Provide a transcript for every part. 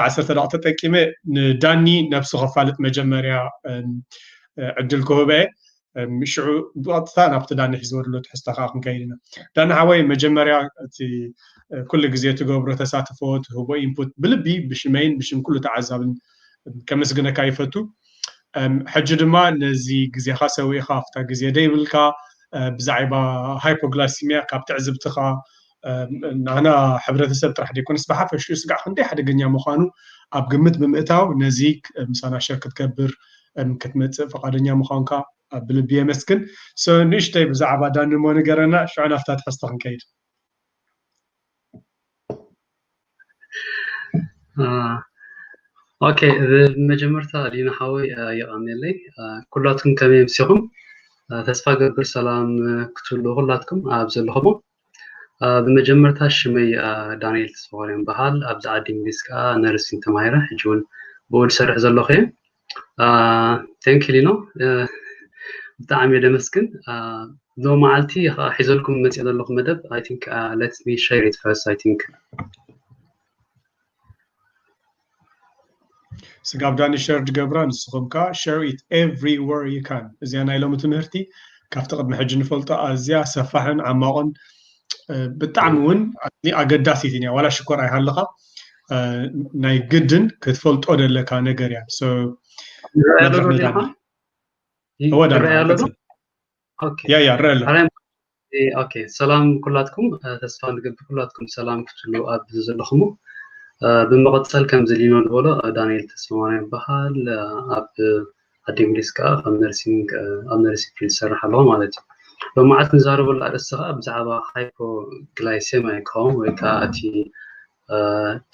ዓሰርተ ደቂቕ ተጠቂመ ንዳኒ ነብሱ ከፋልጥ መጀመርያ ዕድል ክህበ ሽዑ ብቐጥታ ናብቲ ዳኒ ሒዝዎ ዘሎ ትሕዝቶ ከዓ ክንከይድ ኢና። ዳኒ ሓወይ፣ መጀመርያ እቲ ኩሉ ግዜ ትገብሮ ተሳትፎ፣ ትህቦ ኢንፑት ብልቢ ብሽመይን ብሽም ኩሉ ተዓዛብን ከመስግነካ ይፈቱ። ሕጂ ድማ ነዚ ግዜኻ ሰዊእኻ ኣብታ ግዜ ደይብልካ ብዛዕባ ሃይፖግላሲሚያ ካብ ትዕዝብትኻ ንሕና ሕብረተሰብ ጥራሕ ዘይኮነስ ብሓፈሽኡ ስጋዕ ክንደይ ሓደገኛ ምዃኑ ኣብ ግምት ብምእታው ነዚ ምሳና ሸር ክትገብር ክትመፅእ ፈቃደኛ ምዃንካ ብልቢ የመስግን። ንእሽተይ ብዛዕባ ዳኒ እሞ ንገረና፣ ሽዑ ናብታ ትሕዝቶ ክንከይድ። ኦኬ፣ ብመጀመርታ ዲና ሓወይ የቐንየለይ። ኩላትኩም ከመይ ኣምሲኹም? ተስፋ ገብር ሰላም ክትብሉ ኩላትኩም ኣብ ዘለኹሞ። ብመጀመርታ ሽመይ ዳንኤል ተስፋማርያም በሃል፣ ኣብዚ ዓዲ እንግሊዝ ከዓ ነርሲንግ ተማሂረ፣ ሕጂ እውን ብኡ ዝሰርሕ ዘለኹ እየ። ቴንክ ሊኖ፣ ብጣዕሚ እየ ደመስግን። ሎመዓልቲ ከዓ ሒዘልኩም መፅእ ዘለኹ መደብ I think let me share it first I think ስጋብ ዳኒ ሸር ድገብራ፣ ንስኹም ከዓ share it everywhere you can። እዚኣ ናይ ሎሚ ትምህርቲ ካብቲ ቅድሚ ሕጂ ንፈልጦ ኣዝያ ሰፋሕን ዓማቕን ብጣዕሚ እውን ኣገዳሲት እያ። ዋላ ሽኮር ኣይሃልኻ ናይ ግድን ክትፈልጦ ደለካ ነገር እያ። ያ ያ ረ ኣሎ። ኦኬ፣ ሰላም ኩላትኩም፣ ተስፋ ንገብር ኩላትኩም ሰላም ክትብሉ ኣብ ዘለኹም። ብምቕፃል ከምዚ ሊኖ ዝበሎ ዳንኤል ተስፋማርያም ይበሃል። ኣብ ዓዲ እንግሊዝ ከዓ ከም ነርሲንግ ኣብ ነርሲንግ ፊልድ ዝሰርሕ ኣለኹ ማለት እዩ። ሎማዓት ንዛረበሉ ኣርእስቲ ከዓ ብዛዕባ ሃይፖግላይሴሚያ ክኸውን ወይ ከዓ እቲ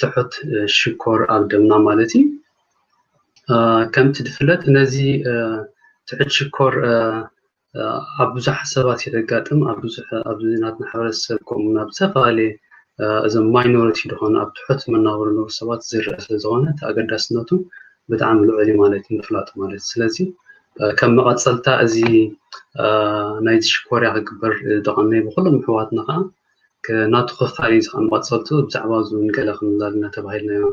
ትሑት ሽኮር ኣብ ደምና ማለት እዩ። ከምቲ ዝፍለጥ ነዚ ትሑት ሽኮር ኣብ ብዙሓት ሰባት እዩ ዘጋጥም። ኣብ ብዙሕ ኣብዚ ናትና ሕብረተሰብ ከምኡ ናብ ዝተፈላለየ እዞም ማይኖሪቲ ዝኾኑ ኣብ ትሑት መናበሪ ዝነብሩ ሰባት ዝረአ ስለ ዝኾነ እቲ ኣገዳስነቱ ብጣዕሚ ልዑል እዩ ማለት እዩ ምፍላጡ ማለት እዩ። ስለዚ ከም መቐፀልታ እዚ ናይዚ ሽኮርያ ክግበር ደቐነይ ብኩሎም ኣሕዋትና ከዓ ናቱ ክፋል እዩ ዝኸዓ መቐፀልቱ ብዛዕባ እዚ እውን ገለ ክንብላ ኣለና ተባሂልና ኢና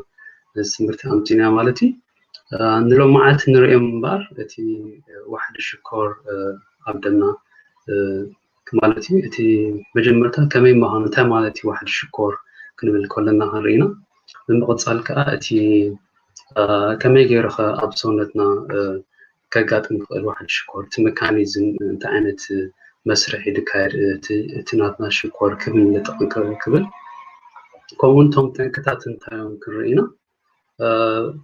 ነዚ ትምህርቲ ኣምፂና ማለት እዩ። ንሎማዓት ንሪኦም እምበር እቲ ዋሕዲ ሽኮር ኣብ ደምና ማለት እዩ እቲ መጀመርታ ከመይ ምዃኑ እንታይ ማለት እዩ ዋሕዲ ሽኮር ክንብል ከለና ክንርኢ ኢና። ብምቕፃል ከዓ እቲ ከመይ ገይሩ ከ ኣብ ሰውነትና ከጋጥም ይኽእል ዋሕዲ ሽኮር፣ እቲ መካኒዝም እንታይ ዓይነት መስርሕ እዩ ዝካየድ እቲ ናትና ሽኮር ክብል ንጠቕም ክብል ከምኡውን እቶም ጠንቅታት እንታይ እዮም ክንርኢ ኢና።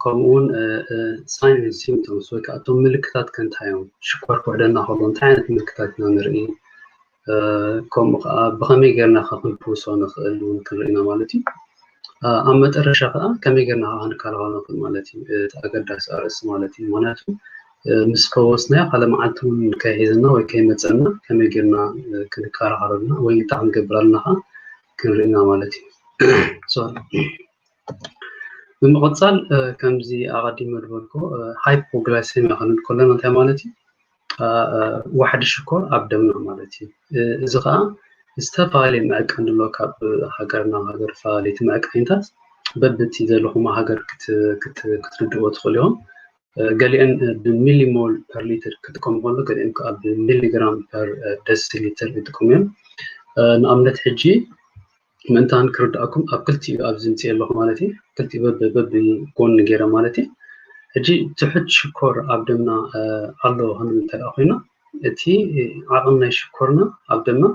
ከምኡውን ሳይን ሲምፕቶምስ ወይ ከዓ እቶም ምልክታት ከ እንታይ እዮም ሽኮር ክውሕደና ከሎ እንታይ ዓይነት ምልክታት ኢና ንርኢ ከምኡ ከዓ ብኸመይ ጌርና ከ ክንፍውሶ ንኽእል እውን ክንርኢ ኢና ማለት እዩ። ኣብ መጠረሻ ከዓ ከመይ ጌርና ከዓ ክንከላኸሎ ንኽእል ማለት እዩ። እቲ ኣገዳሲ ኣርእስቲ ማለት እዩ። ምክንያቱ ምስ ፈወስናዮ ካልእ መዓልቲ እውን ከይሒዘና ወይ ከይመፀና ከመይ ጌርና ክንከላኸለልና ወይ እንታይ ክንገብር ኣለና ከዓ ክንርኢ ኢና ማለት እዩ። ሶሪ። ብምቕፃል ከምዚ ኣቐዲመ ዝበልኩ ሃይፖግላይሴሚያ ክንብል ከለና እንታይ ማለት እዩ? ዋሕዲ ሽኮር ኣብ ደምና ማለት እዩ። እዚ ከዓ ዝተፈላለየ መዐቀኒ ኣሎ። ካብ ሃገር ናብ ሃገርፈላለይቲ መዐቀኒታት በብቲ ዘለኹም ሃገር ክትርድእዎ ትኽእሉ ኢኹም። ገሊአን ብሚሊሞል ፐር ሊትር ክጥቀሙ ከሎ ገሊአን ከዓ ብሚሊግራም ፐር ደሲ ሊትር ይጥቀሙ እዮም። ንኣብነት ሕጂ ምእንታን ክርድኣኩም ኣብ ክልቲኡ ኣብዚ ምፅእ ኣለኹ ማለት እዩ። ክልቲኡ በቢ ጎኒ ገይረ ማለት እዩ። ሕጂ ትሑት ሽኮር ኣብ ደምና ኣሎ ክንብል እንተ ኮይና እቲ ዓቐን ናይ ሽኮርና ኣብ ደምና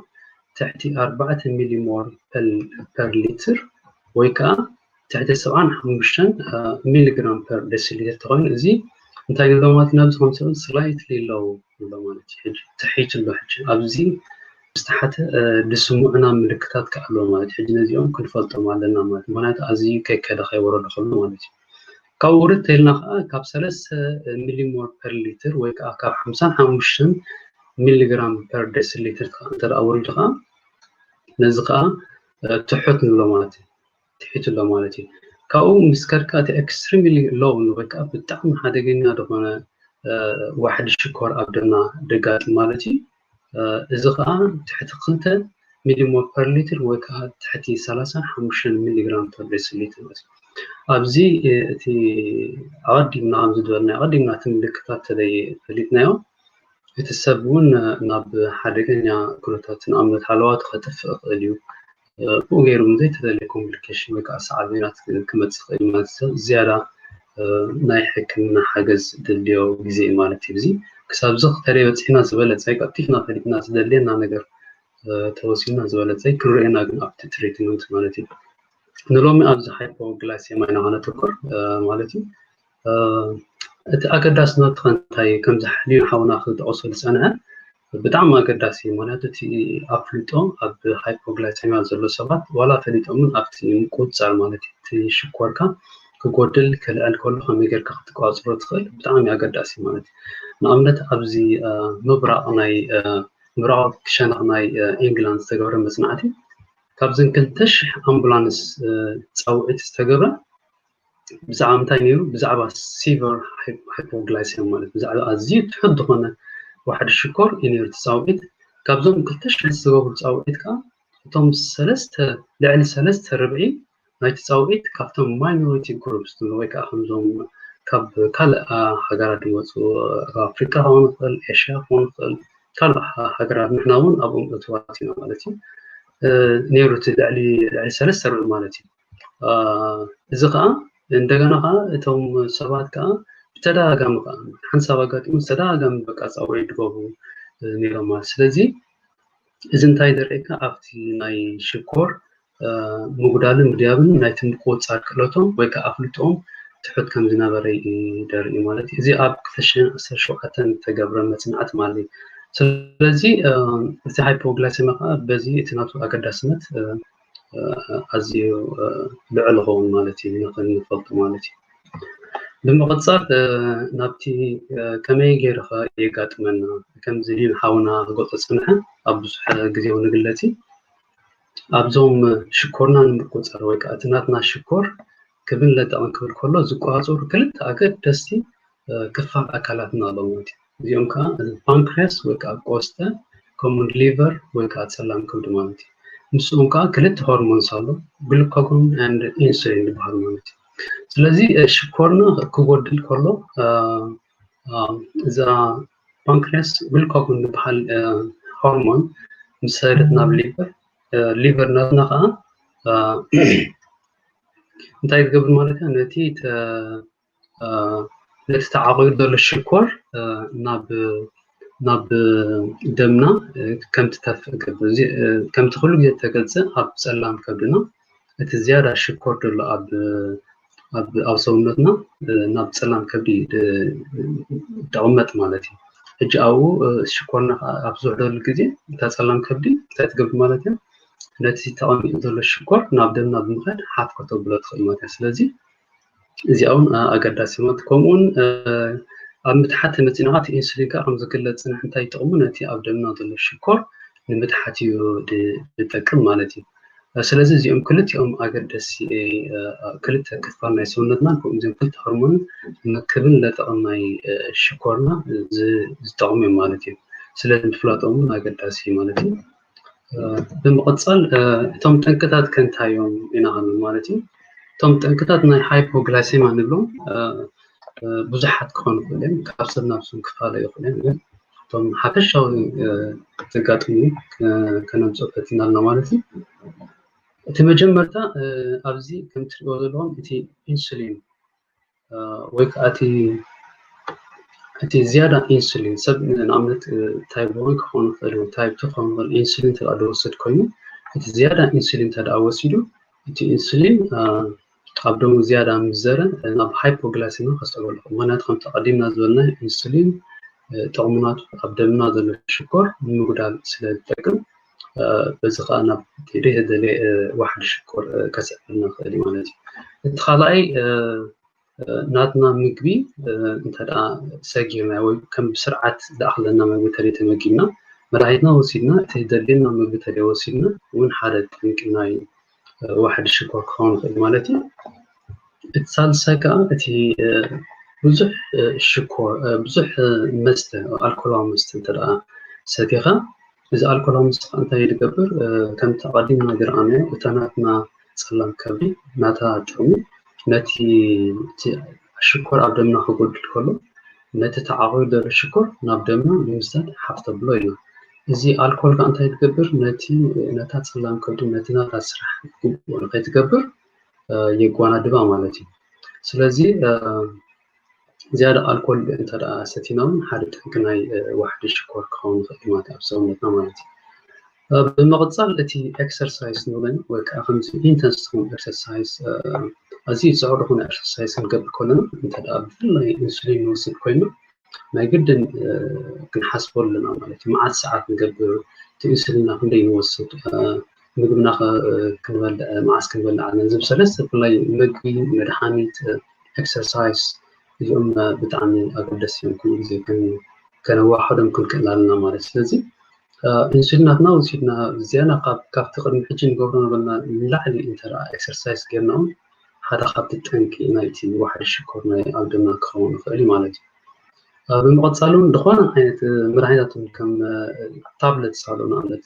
ትሕቲ ኣርባዕተ ሚሊሞል ፐር ሊትር ወይ ከዓ ትሕቲ ሰብዓን ሓሙሽተን ሚሊግራም ፐር ደሲሊትር ተኮይኑ እዚ እንታይ ንብሎ ማለት ናብዚ ከም ስላይትሊ ሎው ንብሎ ማለት እዩ። ሕጂ ትሒቱ ኣሎ። ሕጂ ኣብዚ ዝተሓተ ዝስምዑና ምልክታት ከ ኣለዎ ማለት እዩ። ሕጂ ነዚኦም ክንፈልጦም ኣለና ማለት ምክንያቱ ኣዝዩ ከይከደ ከይወረዶ ከሎ ማለት እዩ። ካብ ውርድ ተይልና ከዓ ካብ ሰለስተ ሚሊሞል ፐር ሊትር ወይ ከዓ ካብ ሓምሳን ሓሙሽተን ሚሊግራም ፐር ደሲሊትር ከዓ እንተ ደኣ ወሪዱ ከዓ ነዚ ከዓ ትሑት ንብሎ ማለት እዩ። ትሒቱ ኣሎ ማለት እዩ። ካብኡ ምስ ከድካ እቲ ኤክስትሪምሊ ሎው ወይ ከዓ ብጣዕሚ ሓደገኛ ዝኾነ ዋሕዲ ሽኮር ኣብ ደምና ደጋጥም ማለት እዩ። እዚ ከዓ ትሕቲ ክልተ ሚሊሞል ፐር ሊትር ወይ ከዓ ትሕቲ ሰላሳን ሓሙሽተን ሚሊግራም ፐር ደሲሊትር ማለት እዩ። ኣብዚ እቲ ኣቐዲምና ከም ዝበልናዮ ኣቐዲምና እቲ ምልክታት ተለይ ፈሊጥናዮ እቲ ሰብ እውን ናብ ሓደገኛ ኩነታት ንኣብነት ሃለዋቱ ከጥፍእ ይኽእል እዩ። ብኡ ገይሩ እውን ዘይተደለየ ኮምፕሊኬሽን ወይ ከዓ ሳዕቤናት ክመፅእ ይኽእል ማለት እዩ። ዝያዳ ናይ ሕክምና ሓገዝ ድልዮ ግዜ እዩ ማለት እዩ። እዚ ክሳብ እዚ ክተለይ በፂሕና ዝበለፀ ቀልጢፍና ፈሊጥና ዝደልየና ነገር ተወሲድና ዝበለፀ ክንርእየና ግን ኣብቲ ትሪትመንት ማለት እዩ። ንሎሚ ኣብዚ ሃይፖግላይሴማ ኢና ከነተኩር ማለት እዩ። እቲ ኣገዳስነቱ ከ እንታይ ከምዚ ሓሊዩ ሓውና ክጠቕሶ ዝፀንሐ ብጣዕሚ ኣገዳሲ እዩ። ምክንያቱ እቲ ኣፍልጦ ኣብ ሃይፖግላይሴማ ዘሎ ሰባት ዋላ ፈሊጦምን ኣብቲ ምቁፅፃር ማለት እዩ እቲ ሽኮርካ ክጎድል ክልዕል ከሎ ከመይ ጌርካ ክትቋፅሮ ትኽእል ብጣዕሚ ኣገዳሲ ማለት እዩ። ንኣብነት ኣብዚ ምብራቕ ናይ ምብራቓዊ ሸነኽ ናይ ኢንግላንድ ዝተገብረ መፅናዕቲ ካብዘን ክልተ ሽሕ ኣምቡላንስ ፃውዒት ዝተገብረ ብዛዕባ እንታይ ነይሩ? ብዛዕባ ሲቨር ሃይፖግላይሲያ ማለት ብዛዕባ ኣዝዩ ትሑት ዝኾነ ዋሕዲ ሽኮር እዩ ነይሩ እቲ ፃውዒት። ካብዞም ክልተ ሽሕ ዝተገብሩ ፃውዒት ከዓ እቶም ሰለስተ ልዕሊ ሰለስተ ርብዒ ናይቲ ፃውዒት ካብቶም ማይኖሪቲ ግሩፕስ ወይ ከዓ ከምዞም ካብ ካልእ ሃገራት ዝመፁ ኣፍሪካ ክኾን ይኽእል፣ ኤሽያ ክኾን ይኽእል፣ ካልእ ሃገራት ንሕና እውን ኣብኦም እትዋት ኢና ማለት እዩ ነይሩ እቲ ልዕሊ ሰለስተ ርብዒ ማለት እዩ። እዚ ከዓ እንደገና ከዓ እቶም ሰባት ከዓ ብተደጋጋሚ ከዓ ሓንሳብ ኣጋጢሙ ተደጋጋሚ በቃ ፃውዒት ይገብሩ ነይሮም ማለት ስለዚ እዚ እንታይ ዘርእየካ ኣብቲ ናይ ሽኮር ምጉዳልን ምድያብን ናይቲ ምቁፅፃር ክእለቶም ወይ ከዓ ኣፍልጦኦም ትሑት ከም ዝነበረ ደርኢ ማለት እዩ። እዚ ኣብ ክልተ ሽሕን ዓሰርተ ሸውዓተን ዝተገብረ መፅናዕቲ ማለት እዩ። ስለዚ እቲ ሃይፖግላይሴማ ከዓ በዚ እቲ ናቱ ኣገዳስነት ኣዝዩ ልዑል ይኸውን ማለት እዩ ንኽንፈልጦ ማለት እዩ። ብምቕፃል ናብቲ ከመይ ገይሩ ኸ የጋጥመና ከምዚ ሊን ሓውና ክገልፆ ዝፀንሐ ኣብ ብዙሕ ግዜ እውን ይግለፅ እዩ። ኣብዞም ሽኮርና ንምቁፅፃር ወይ ከዓ እቲ ናትና ሽኮር ክብን ለጠቕን ክብል ከሎ ዝቆፃፀሩ ክልተ ኣገደስቲ ክፋል ኣካላትና ኣለዉ ማለት እዩ። እዚኦም ከዓ ፓንክሪያስ ወይ ከዓ ቆስጠ ከምኡ ሊቨር ወይ ከዓ ፀላም ከብዲ ማለት እዩ። ምስኦም ከዓ ክልተ ሆርሞንስ ኣሎ፣ ግሉካጎን ኤንድ ኢንሱሊን ዝበሃል ማለት እዩ። ስለዚ ሽኮርና ክጎድል ከሎ እዛ ፓንክሪያስ ግሉካጎን ዝበሃል ሆርሞን ምስ ሰደት ናብ ሊቨር ሊቨር ናትና ከዓ እንታይ ትገብር ማለት እያ ነቲ ነቲ ተዓቂሩ ዘሎ ሽኮር ናብ ናብ ደምና ከም ትተፍእ ገብር። ከምቲ ኩሉ ግዜ ተገልፀ ኣብ ፀላም ከብድና እቲ ዝያዳ ሽኮር ዘሎ ኣብ ኣብ ሰውነትና ናብ ፀላም ከብዲ ተቕመጥ ማለት እዩ። ሕጂ ኣብኡ ሽኮርና ኣብ ዝውሕደሉ ግዜ እታ ፀላም ከብዲ እንታይ ትገብር ማለት እያ? ነቲ ተቐሚጡ ዘሎ ሽኮር ናብ ደምና ብምኻድ ሓፍ ከተብሎ ትኽእል ማለት እያ። ስለዚ እዚኣ እውን ኣገዳሲ ማለት ከምኡውን ኣብ ምትሓት ተመፂና እቲ ኢንሱሊን ከዓ ከም ዝግለፅ ፅንሕ እንታይ ጥቕሙ ነቲ ኣብ ደምና ዘሎ ሽኮር ንምትሓት እዩ ዝጠቅም ማለት እዩ። ስለዚ እዚኦም ክልቲኦም ኣገደሲ ክልተ ክፋል ናይ ሰውነትና ከምኡ እዚኦም ክልተ ሆርሞን ንክብን ለጠቕም ናይ ሽኮርና ዝጠቕሙ እዮም ማለት እዩ። ስለዚ ምፍላጦም እውን ኣገዳሲ ማለት እዩ። ብምቕፃል እቶም ጠንቅታት ከንታይ እዮም ኢና ክንብል ማለት እዩ። እቶም ጠንቅታት ናይ ሃይፖግላይሴማ ንብሎም ብዙሓት ክኾኑ ይኽእሉ እዮም። ካብ ሰብ ናብ ሰብ ክፈላለዩ ይኽእሉ እዮም። ግን እቶም ሓፈሻዊ ዘጋጥሙ ከነምፅኦ ፈቲና ኣለና ማለት እዩ። እቲ መጀመርታ ኣብዚ ከም ትሪእዎ ዘለኹም እቲ ኢንሱሊን ወይ ከዓ እቲ እቲ ዝያዳ ኢንሱሊን ሰብ ንኣብነት ታይፕ ዋን ክኾን ይኽእል ታይፕ ቱ ክኾን ይኽእል ኢንሱሊን ተዳ ዝወስድ ኮይኑ እቲ ዝያዳ ኢንሱሊን ተዳ ወሲዱ እቲ ኢንሱሊን ኣብ ደሙ ዝያዳ ምስ ዘረ ናብ ሃይፖግላይሲማ ከስዕበሉ ይኽእል። ምክንያቱ ከምቲ ቀዲምና ዝበልና ኢንሱሊን ጥቕሙ ናቱ ኣብ ደምና ዘሎ ሽኮር ንምጉዳል ስለ ዝጠቅም በዚ ከዓ ናብ ዘይተደለየ ዋሕዲ ሽኮር ከስዕበልና ይኽእል እዩ ማለት እዩ። እቲ ካልኣይ ናትና ምግቢ እንተ ደኣ ሰጊርና ወይ ከም ብስርዓት ዝኣኽለና ምግቢ ተደይ ተመጊብና መድሃኒትና ወሲድና እቲ ዘድልየና ምግቢ ተደይ ወሲድና እውን ሓደ ጠንቂ ናይ ዋሕዲ ሽኮር ክኸውን ይኽእል ማለት እዩ። እቲ ሳልሳይ ከዓ እቲ ብዙሕ ሽኮር ብዙሕ መስተ ኣልኮላዊ መስተ እንተ ደኣ ሰቲኻ እዚ ኣልኮላዊ መስተ ከዓ እንታይ ዝገብር ከምቲ ኣቐዲምና ዝረኣናዮ እታ ናትና ፀላም ከብዲ ናታ ጥቕሚ ነቲ ሽኮር ኣብ ደምና ክጎድል ከሎ ነቲ ተዓቑሩ ዘሎ ሽኮር ናብ ደምና ንምስዳድ ሓፍ ተብሎ ኢና። እዚ ኣልኮል ከ እንታይ ትገብር? ነቲ ነታ ጸላም ከብዲ ነቲ ናታ ስራሕ ግቡእ ንኸይትገብር የጓናድባ ማለት እዩ። ስለዚ ዝያዳ ኣልኮል እንተ ደኣ ሰቲና እውን ሓደ ጠንቂ ናይ ዋሕዲ ሽኮር ክኸውን ይኽእል ማለት ኣብ ሰውነትና ማለት እዩ። ብምቕጻል እቲ ኤክሰርሳይዝ ንብሎ ወይ ከዓ ከምዚ ኢንተንስ ዝኾነ ኤክሰርሳይዝ ኣዝዩ ጽዑቕ ዝኾነ ኤክሰርሳይዝ ክንገብር ከለና እንተ ደኣ ብፍላይ ኢንሱሊን ንወስድ ኮይና ናይ ግድን ክንሓስቦ ኣለና ማለት እዩ። መዓት ሰዓት ንገብር፣ እቲ ኢንሱሊንና ክንደይ ንወስድ፣ ምግብና ክንበልዕ መዓስ ክንበልዕ ኣለና ዝብል ሰለስተ ብፍላይ ምግቢ፣ መድሓኒት፣ ኤክሰርሳይዝ እዚኦም ብጣዕሚ ኣገደስቲ እዮም። ኩሉ ግዜ ከነዋሕዶም ክንክእል ኣለና ማለት ስለዚ ኢንሱሊናትና ወሲድና ዝያዳ ካብቲ ቅድሚ ሕጂ ንገብሮ ነበርና ንላዕሊ እንተ ኤክሰርሳይዝ ጌርና እውን ሓደ ካብቲ ጠንቂ ናይቲ ዋሕዲ ሽኮር ናይ ኣብ ደምና ክኸውን ይኽእል እዩ ማለት እዩ። ብምቕጻል እውን ዝኾነ ዓይነት መድሃኒታት እውን ከም ታብለት ሳሎ ንኣብነት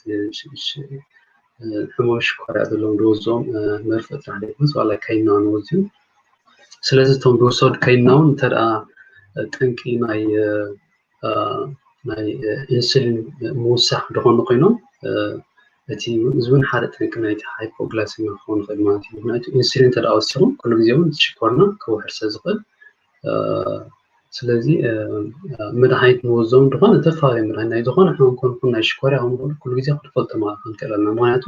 ሕሙም ሽኮር እያ ዘለዎም ዝወዝኦም መርፍእ ጥራሕ ዘይኮነስ ዋላ ከይና ንወዝኡ ስለዚ እቶም ዝወሰዱ ከይና እውን እንተ ጠንቂ ናይ ናይ ኢንሱሊን ምውሳኽ ዝኾኑ ኮይኖም እቲ እዚ እውን ሓደ ጠንቂ ናይቲ ሃይፖግላሲሚያ ክኸውን ይኽእል ማለት እዩ። ምክንያቱ ኢንሱሊን እንተ ወሲኹም ኩሉ ግዜ እውን ሽኮርና ክውሕድ ስለ ዝኽእል ስለዚ መድሃኒት ንወዞም ዝኾነ ዝተፈላለዩ መድሃኒት ናይ ዝኾነ ሕማም ኮንኩን ናይ ሽኮርያ ክኸውን ኩሉ ግዜ ክንፈልጦ ማለት ክንክእል ኣለና። ምክንያቱ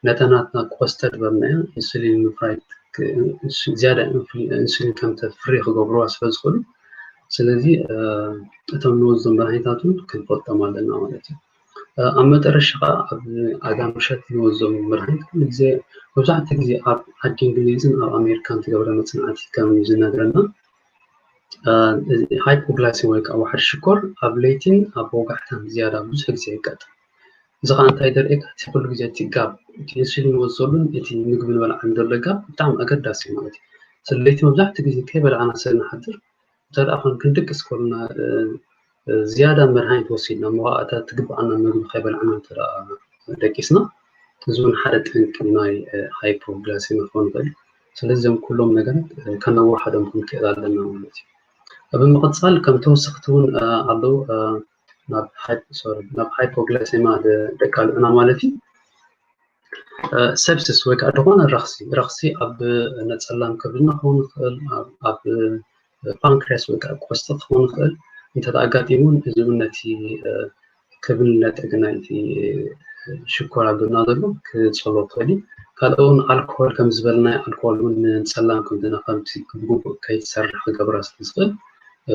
ነታ ናትና ቆስተ ዝበልናያ ኢንሱሊን ምፍራይ ዝያዳ ኢንሱሊን ከም ተፍሪ ክገብርዋ ስለ ዝኽእሉ ስለዚ እቶም ንወዞም መድሃኒታት እውን ክንፈልጦም ኣለና ማለት እዩ። ኣብ መጠረሻ ከዓ ኣብ ኣጋ ምሸት ንወዞም መድሃኒት ኩሉ ግዜ መብዛሕትኡ ግዜ ኣብ ዓዲ እንግሊዝን ኣብ ኣሜሪካን ትገብረ መፅናዕቲ ከም ዝነግረና ሃይፖግላሲን ወይ ከዓ ዋሕዲ ሽኮር ኣብ ለይቲን ኣብ ወጋሕታን ዝያዳ ብዙሕ ግዜ የጋጥም። እዚ ከዓ እንታይ ደርእየካ እቲ ኩሉ ግዜ እቲ ጋብ እቲ ኢንሱሊን ወዘሉን እቲ ምግቢ ንበልዓን ዘሎ ጋብ ብጣዕሚ ኣገዳሲ ማለት እዩ። ስለለይቲ መብዛሕትኡ ግዜ ከይበላዕና ስለ ንሓድር እንተ ደኣ ኮን ክንድቅስ ከሉና ዝያዳ መድሃኒት ወሲድና መዋእታ ትግብኣና ምግቢ ከይበላዕና እንተ ደቂስና እዚ እውን ሓደ ጠንቂ ናይ ሃይፖግላሲሚ ክኾን ይኽእል። ስለዚ እዞም ኩሎም ነገራት ከነዋሓዶም ክንክእል ኣለና ማለት እዩ። ብምቕፃል ከም ተወሰኽቲ እውን ኣለዉ ናብ ሃይፖግላሲማ ደቃልዑና ማለት እዩ። ሰብስስ ወይ ከዓ ዝኾነ ረኽሲ ረኽሲ ኣብ ነፀላም ከብድና ክኸውን ይኽእል ኣብ ፓንክሪያስ ወይ ከዓ ቆስጢ ክኸውን ይኽእል እንተ ኣጋጢሙን እዚ እውን ነቲ ክብል ነጥቂ ናይቲ ሽኮር ኣብ ደምና ዘሎ ክፀልዎ ክኽእል እዩ። ካልእ እውን ኣልኮል ከም ዝበልናዮ ኣልኮል እውን ንፀላም ከብድና ከምቲ ብግቡእ ከይትሰርሕ ክገብራ ስለ ዝኽእል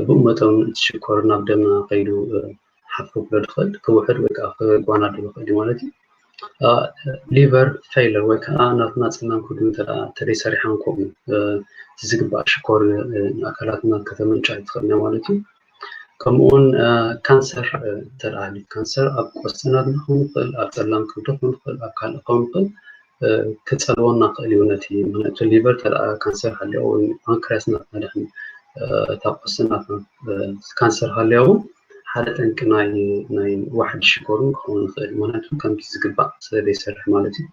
ብኡ መጠን እቲ ሽኮር ናብ ደምና ከይዱ ሓፍ ክብሎ ዝኽእል ክውሕድ ወይ ከዓ ክጓናደብ ይኽእል እዩ ማለት እዩ። ሊቨር ፌይለር ወይ ከዓ ናትና ፀላም ከብዲ እንተ ተደይሰሪሓ እንኮ ዝግባእ ሽኮር ንኣካላትና ከተመንጫ ትኽእል ማለት እዩ። ከምኡውን ካንሰር እንተ ሃልዩ ካንሰር ኣብ ቆስጥናትና ክኸውን ይኽእል ኣብ ፀላም ከብዲ ክኸውን ይኽእል ኣብ ካልእ ክኸውን ይኽእል ክፀልወና ክእል እዩ ነቲ ምክንያቱ ሊቨር ተደኣ ካንሰር ሃልያ ወይ ፓንክሪያስ ናትና ድሕን እታ ቆስጥናትና ካንሰር ሃልያ እውን ሓደ ጠንቂ ናይ ናይ ዋሕዲ ሽኮርን ክኸውን ይኽእል ምክንያቱ ከምቲ ዝግባእ ስለ ዘይሰርሕ ማለት እዩ።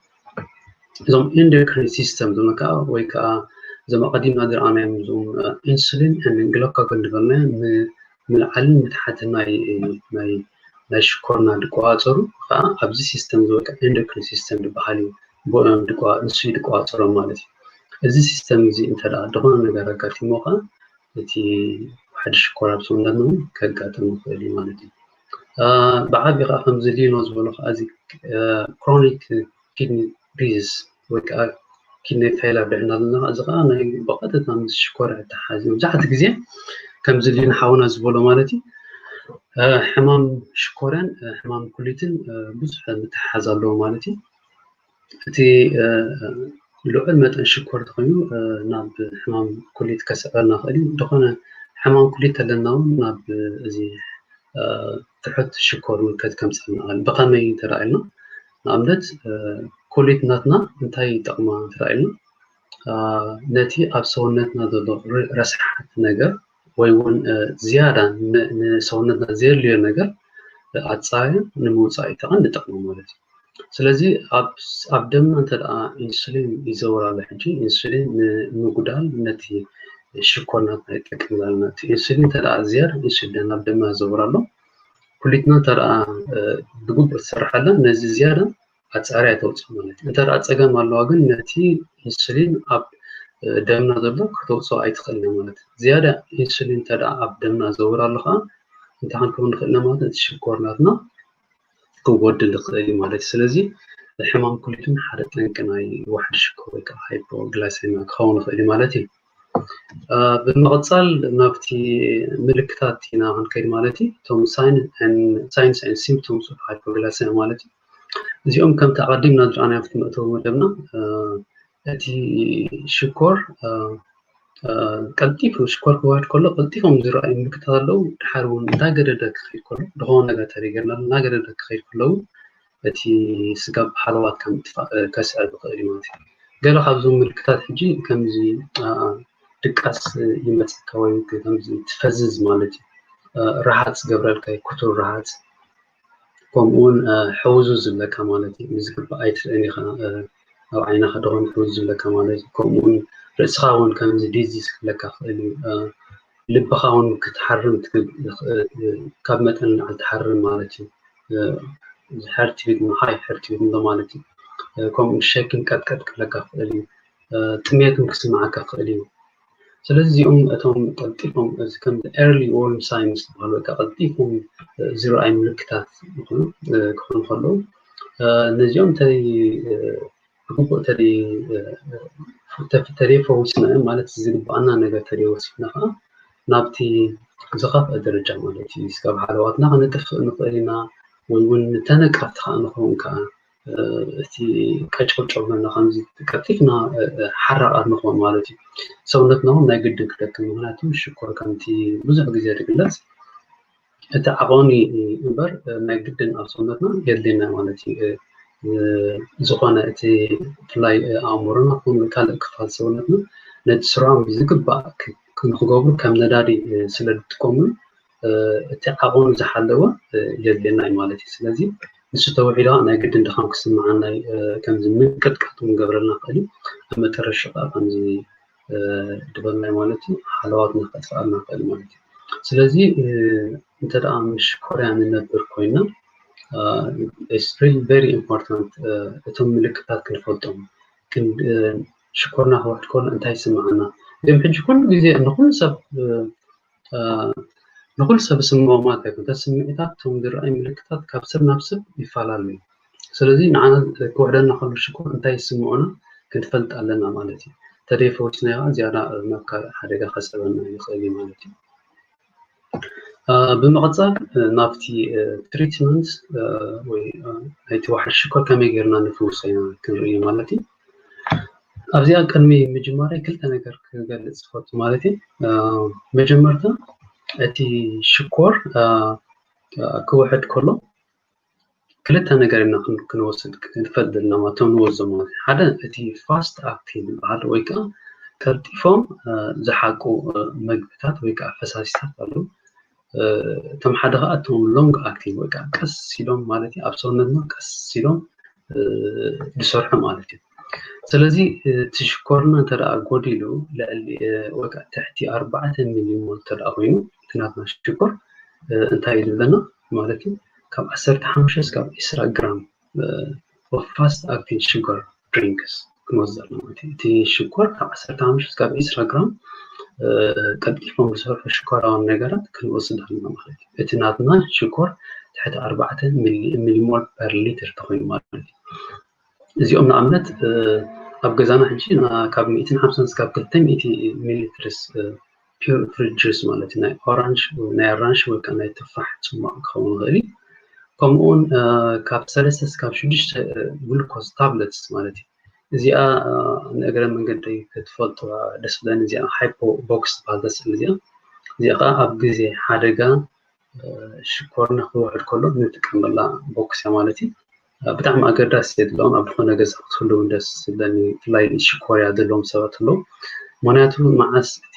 እዞም ኢንዶክሪን ሲስተም ዝብሎም ከዓ ወይ ከዓ እዞም ኣቐዲምና ዝረኣናዮም እዞም ኢንሱሊን ግሎካጎን ዝበልናዮ ምልዓልን ምትሓትን ናይ ናይ ናይ ሽኮርና ዝቆፃፀሩ ከዓ ኣብዚ ሲስተም ዝወድቅ ኢንዶክሪን ሲስተም ዝበሃል እዩ። ብኦም ንሱ እዩ ዝቆፃፀሮም ማለት እዩ። እዚ ሲስተም እዚ እንተ ደኣ ዝኾነ ነገር ኣጋጢሞ ከዓ እቲ ዋሕዲ ሽኮር ኣብ ሰውነትና እውን ከጋጥም ይኽእል እዩ ማለት እዩ። ብዓቢ ከዓ ከምዚ ሊኖ ዝበሎ ከዓ እዚ ክሮኒክ ኪድኒ ዲዚዝ ወይ ከዓ ኪድኒ ፌይለር ድሕና ዘለና እዚ ከዓ ናይ ብቐጥታ ምስ ሽኮር ይተሓዝ እዩ። መብዛሕትኡ ግዜ ከምዚ ሊኖ ሓውና ዝበሎ ማለት እዩ ሕማም ሽኮርያን ሕማም ኩሊትን ብዙሕ ምትሕሓዝ ኣለዎ ማለት እዩ። እቲ ልዑል መጠን ሽኮር ተኾይኑ ናብ ሕማም ኩሊት ከስዕበልና ይኽእል እዩ። ዝኾነ ሕማም ኩሊት ተለና እውን ናብ እዚ ትሑት ሽኮር ምልከት ከምፀልና ይኽእል። ብኸመይ እንተ ኢልና ንኣብነት ኩሊት ናትና እንታይ ይጠቕማ እንተ ኢልና ነቲ ኣብ ሰውነትና ዘሎ ረስሓት ነገር ወይ እውን ዝያዳ ንሰውነትና ዘየድልዮ ነገር ኣፃርያ ንምውፃእ እዩ ተቐን ንጠቕሞ ማለት እዩ። ስለዚ ኣብ ደምና እንተ ደኣ ኢንሱሊን ይዘውር ኣሎ፣ ሕጂ ኢንሱሊን ንምጉዳል ነቲ ሽኮር ናትና ይጠቅም ኣለና። እቲ ኢንሱሊን እንተ ደኣ ዝያዳ ኢንሱሊን ኣብ ደምና ይዘውር ኣሎ፣ ኩሊትና እንተ ደኣ ብግቡእ ትሰርሓላ ነዚ ዝያዳ ኣጻርያ ተውፅእ ማለት እዩ። እንተ ደኣ ጸገም ኣለዋ ግን ነቲ ኢንሱሊን ኣብ ደምና ዘሎ ከተውፅኦ ኣይትኽእልን ማለት እዩ። ዝያዳ ኢንሱሊን እንተ ደኣ ኣብ ደምና ዘውር ኣሎ ከዓ እንታይ ክንከውን ንኽእል ማለት እቲ ሽኮር ናትና ክጎድል ይኽእል እዩ ማለት እዩ። ስለዚ ሕማም ኩሊትን ሓደ ጠንቂ ናይ ዋሕዲ ሽኮር ወይ ከዓ ሃይፖግላይሰሚያ ክኸውን ይኽእል እዩ ማለት እዩ። ብምቕፃል ናብቲ ምልክታት ኢና ክንከይድ ማለት እዩ። እቶም ሳይንስ ኤንድ ሲምፕቶምስ ኦፍ ሃይፖግላይሰሚያ ማለት እዩ። እዚኦም ከምቲ ኣቐዲምና ዝረኣናዮ ኣብቲ መእተዊ መደብና እቲ ሽኮር ቀልጢፉ ሽኮር ክወርድ ከሎ ቀልጢፎም ዝረኣዩ ምልክታት ኣለዉ። ድሓር እውን እንዳገደደ ክኸይድ ከሎ ዝኾነ ነገር ተደገርና እናገደደ ክኸይድ ከለዉ እቲ ስጋብ ሃለዋት ከም ምጥፋእ ከስዕብ ይኽእል እዩ ማለት እዩ። ገለ ካብዞም ምልክታት ሕጂ ከምዚ ድቃስ ይመፀካ ወይ ከምዚ ትፈዝዝ ማለት እዩ። ረሃፅ ዝገብረልካ ክቱር ረሃፅ ከምኡ እውን ሕውዙ ዝብለካ ማለት እዩ። ብዝግባእ ኣይትርእን ኢኻ ኣብ ዓይንኻ ደኾን ሕውዙ ዝብለካ ማለት እዩ። ከምኡ እውን ርእስኻ እውን ከምዚ ዲዚ ክብለካ ክእል እዩ። ልብኻ እውን ክትሓርም ካብ መጠን ንላዕሊ ትሓርም ማለት እዩ። ሄርት ቢት ሃይ ሄርት ቢት ንብሎ ማለት እዩ። ከምኡ ሸኪን ቀጥቀጥ ክብለካ ክእል እዩ። ጥሜት እውን ክስምዓካ ክእል እዩ። ስለዚ እዚኦም እቶም ቀልጢፎም እዚ ከም ኤርሊ ዋርኒንግ ሳይንስ ዝበሃሉ ወይ ከዓ ቀልጢፎም ዝረኣዩ ምልክታት ይኹኑ ክኾኑ ከለዉ ነዚኦም እንተይ ብግቡእ ተደይ ፈዊስናዮም ማለት ዝግባኣና ነገር ተደይ ወሲድና ከዓ ናብቲ ዝኸፍአ ደረጃ ማለት እዩ ስጋብ ሃለዋትና ከነጥፍእ ንኽእል ኢና ወይ እውን ተነቀፍቲ ከዓ ንኸውን ከዓ እቲ ቀጨውጨው ዘለና ከምዚ ቀልጢፍና ሓራቓት ንኸውን ማለት እዩ። ሰውነትና እውን ናይ ግድን ክደክም ምክንያቱ ሽኮር ከምቲ ብዙሕ ግዜ ዝግለፅ እቲ ዓቐኒ እምበር ናይ ግድን ኣብ ሰውነትና የድልየና ማለት እዩ። ዝኾነ እቲ ብፍላይ ኣእምሮና ኮነ ካልእ ክፋል ሰውነትና ነቲ ስርሖም ብዝግባእ ንክገብሩ ከም ነዳዲ ስለ ዝጥቀምሉ እቲ ዓቐኑ ዝሓለወ የድልየና እዩ ማለት እዩ። ስለዚ ንሱ ተውዒሉ ናይ ግድን ድኻም ክስምዓና ከምዚ ምንቅጥቃጥ እውን ገብረልና ክእል እዩ። ኣብ መጠረሻ ከዓ ከምዚ ዝበልናይ ማለት እዩ ሓለዋትና ከጥፍኣልና ክእል ማለት እዩ። ስለዚ እንተ ደኣ ምስ ሽኮርያ ንነብር ኮይና it's really very important እቶም ምልክታት ክንፈልጦም ሽኮርና ክውሕድ ከሎ እንታይ ይስምዓና እዚኦም ሕጂ ኩሉ ግዜ ንኩሉ ሰብ ንኩሉ ሰብ ስምዖ ማለት ኣይኮን። እታ ስምዒታት እቶም ዝረኣዩ ምልክታት ካብ ሰብ ናብ ሰብ ይፈላለዩ። ስለዚ ንዓና ክውሕደና ከሎ ሽኮር እንታይ ይስምዑና ክንፈልጥ ኣለና ማለት እዩ። ተደይ ፈዊስናዮ ከዓ ዝያዳ ናብ ካልእ ሓደጋ ከስዕበና ይኽእል እዩ ማለት እዩ። ብምቕፃል ናብቲ ትሪትመንት ወይ ናይቲ ዋሕዲ ሽኮር ከመይ ጌርና ንፍውሶ ኢና ክንርኢ ማለት እዩ። ኣብዚኣ ቅድሚ ምጅማረይ ክልተ ነገር ክገልፅ ዝፈቱ ማለት እዩ። መጀመርታ እቲ ሽኮር ክውሕድ ከሎ ክልተ ነገር ኢና ክንወስድ ክንፈልጥ ዘለና ማለት እቶም ንወስዶ ማለት ሓደ እቲ ፋስት ኣክቲንግ ዝበሃል ወይ ከዓ ቀልጢፎም ዝሓቁ መግብታት ወይ ከዓ ፈሳሲታት ኣለዉ። እቶም ሓደ ከዓ እቶም ሎንግ ኣክቲንግ ወይ ከዓ ቀስ ኢሎም ማለት እዩ ኣብ ሰውነትና ቀስ ኢሎም ዝሰርሑ ማለት እዩ። ስለዚ እቲ ሽኮርና እንተ ደኣ ጎዲሉ ልዕሊ ወይ ከዓ ትሕቲ ኣርባዕተ ሚሊሞል እንተ ደኣ ኮይኑ እቲ ናትና ሽኮር እንታይ እዩ ዝብለና ማለት እዩ ካብ ዓሰርተ ሓሙሽተ እስካብ ዒስራ ግራም of fast acting sugar drinks ክንወስድ ኣለና ማለት እዩ። እቲ ሽኮር ካብ ዓሰርተ ሓሙሽተ እስካብ ዒስራ ግራም ቀልጢፎም ዝሰርሑ ሽኮራውን ነገራት ክንወስድ ኣለና ማለት እዩ። እቲ ናትና ሽኮር ትሕቲ ኣርባዕተ ሚሊሞል ፐር ሊትር ተኾይኑ ማለት እዩ። እዚኦም ንኣብነት ኣብ ገዛና ሕጂ ካብ ሚእትን ሓምሳን እስካብ ክልተ ሚእቲ ሚሊ ሊትርስ ፒር ፍሩት ጁስ ማለት እዩ ናይ ኦራንጅ ናይ ኣራንሽ ወይ ከዓ ናይ ትፋሕ ፅሟቕ ክኸውን ይኽእል እዩ። ከምኡውን ካብ ሰለስተ እስካብ ሽዱሽተ ግሉኮስ ታብለትስ ማለት እዩ። እዚኣ ንእግረ መንገደይ ክትፈልጥዋ ደስ ብለኒ እዚኣ ሃይፖ ቦክስ ትበሃል እዚኣ እዚኣ ከዓ ኣብ ግዜ ሓደጋ ሽኮርና ክውሕድ ከሎ ንጥቀመላ ቦክስ እያ ማለት እዩ። ብጣዕሚ ኣገዳሲ እየ ዝብሎም ኣብ ዝኾነ ገዛ ክትህልው ደስ ዝብለኒ ብፍላይ ሽኮርያ ዘለዎም ሰባት ኣለዉ። ምክንያቱ መዓስ እቲ